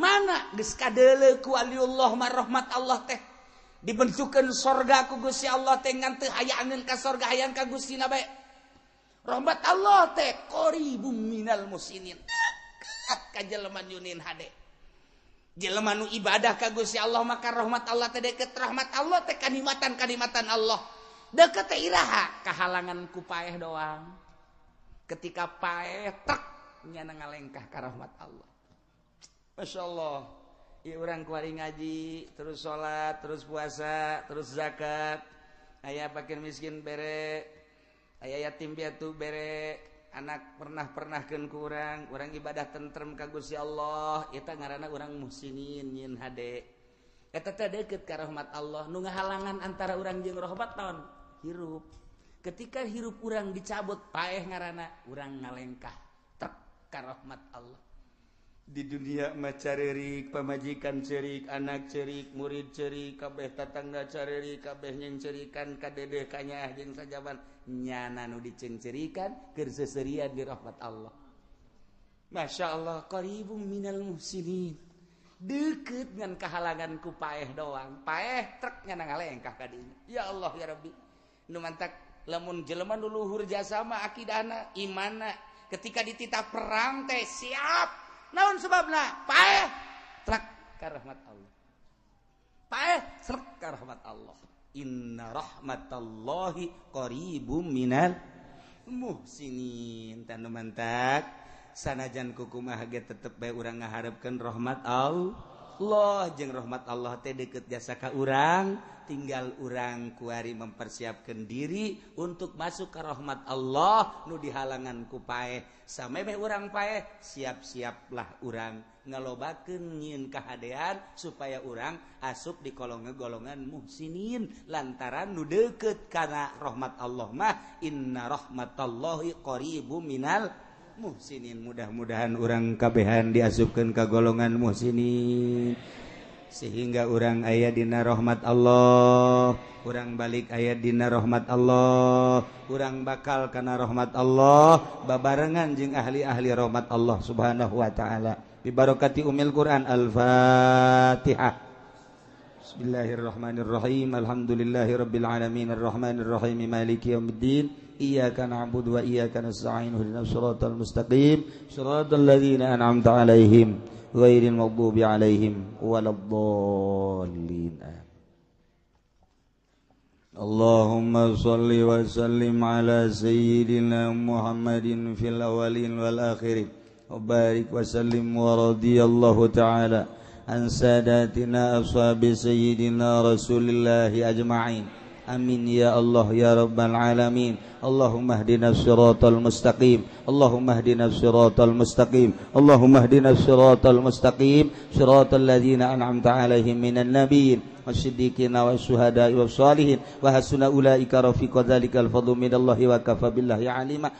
[SPEAKER 1] Mana geus kadeuleu ku waliullah mah rahmat Allah teh dibentukeun sorga ku Gusti Allah teh, ngan teu hayangeun ka sorga, hayang ka Gusti na bae. Rahmat Allah teh qaribum minal muhsinin, deket ka jelema nyieun hade, jelema nu ibadah ka Gusti Allah. Maka rahmat Allah teh deket, rahmat Allah teh kanikmatan, kanikmatan Allah deket teh iraha? Kahalangan ku paeh doang. Ketika paeh tek, nyana ngalengkah ka rahmat Allah. Masya Allah. Ya, urang kuari ngaji terus, sholat terus, puasa terus, zakat, aya fakir miskin bere, aya yatim piatu bere, anak pernah pernahkeun ku urang, urang ibadah tentrem ka Gusti Allah, eta ngaranna urang muhsinin, nyieun hade. Eta teh deket ka rahmat Allah. Nu ngahalangan antara urang jeung rahmat naon? Hirup. Ketika hirup urang dicabut, paeh ngaranna, urang ngalengkah tek ka rahmat Allah. Di dunia mah carerik, pamajikan cerik, anak cerik, murid cerik, kabeh tatangga carerik, kabeh nyengcerikan ka dedeh kanyaah jeung sajaban, nyana nu dicengcerikan keur seserian di rahmat Allah. Masya Allah, qaribum minal muhsinin, deket, ngan kahalangan ku paeh doang. Paeh trek, nyana ngalengkah ka dinya. Ya Allah ya Rabbi. Nu mantak lamun jelema nu luhur jasa mah akidahna, imanna, ketika dititah perang teh siap. Naon sebabna? Paeh trek. ka rahmat Allah, paeh selek ka rahmat Allah. Inna rahmatallahi qaribum minal muhsinin. Tanu mantak sanajan kukumaha ge tetep bae urang ngaharepkeun rahmat Allah, jeung rahmat Allah teh deket jasa ka urang, tinggal urang kuari mempersiapkan diri untuk masuk ke rahmat Allah nu dihalangan ku paeh. Samemeh urang paeh, siap-siaplah urang ngalobakeun nyieun kahadean supaya urang asup di kolongan golongan muhsinin, lantaran nu deket kana rahmat Allah mah inna rahmatallahi qaribum minal muhsinin. Mudah-mudahan urang kabehan diasupkeun ka golongan muhsinin sehingga urang aya dina rahmat Allah, urang balik aya dina rahmat Allah, urang bakal kana rahmat Allah babarengan jeung ahli-ahli rahmat Allah Subhanahu wa taala. Bi barakati umil Quran. Al-Fatihah. Bismillahirrahmanirrahim. Alhamdulillahirabbil alamin arrahmanirrahim maliki yaumiddin. Iyyaka na'budu wa iyyaka nasta'in ihdinas siratal mustaqim siratal ladzina an'amta 'alaihim ghairil maghdubi 'alaihim waladdallin. Allahumma shalli wa sallim ala sayyidina Muhammadin fil awwalin wal akhirin wa barik wa sallim wa radiyallahu ta'ala an sadatina ashabi sayyidina Rasulillahi ajma'in. Amin ya Allah ya Rabbal alamin. Allahumma ihdinas siratal mustaqim. Allahumma ihdinas siratal mustaqim. Allahumma ihdinas siratal mustaqim. Siratal ladzina an'amta 'alaihim minan nabiyyin wasiddiqina wasyuhada'i wassalihin wa hasuna ulaika rafiqa. Dzalikal fadlu minallahi wa kafa billahi alima.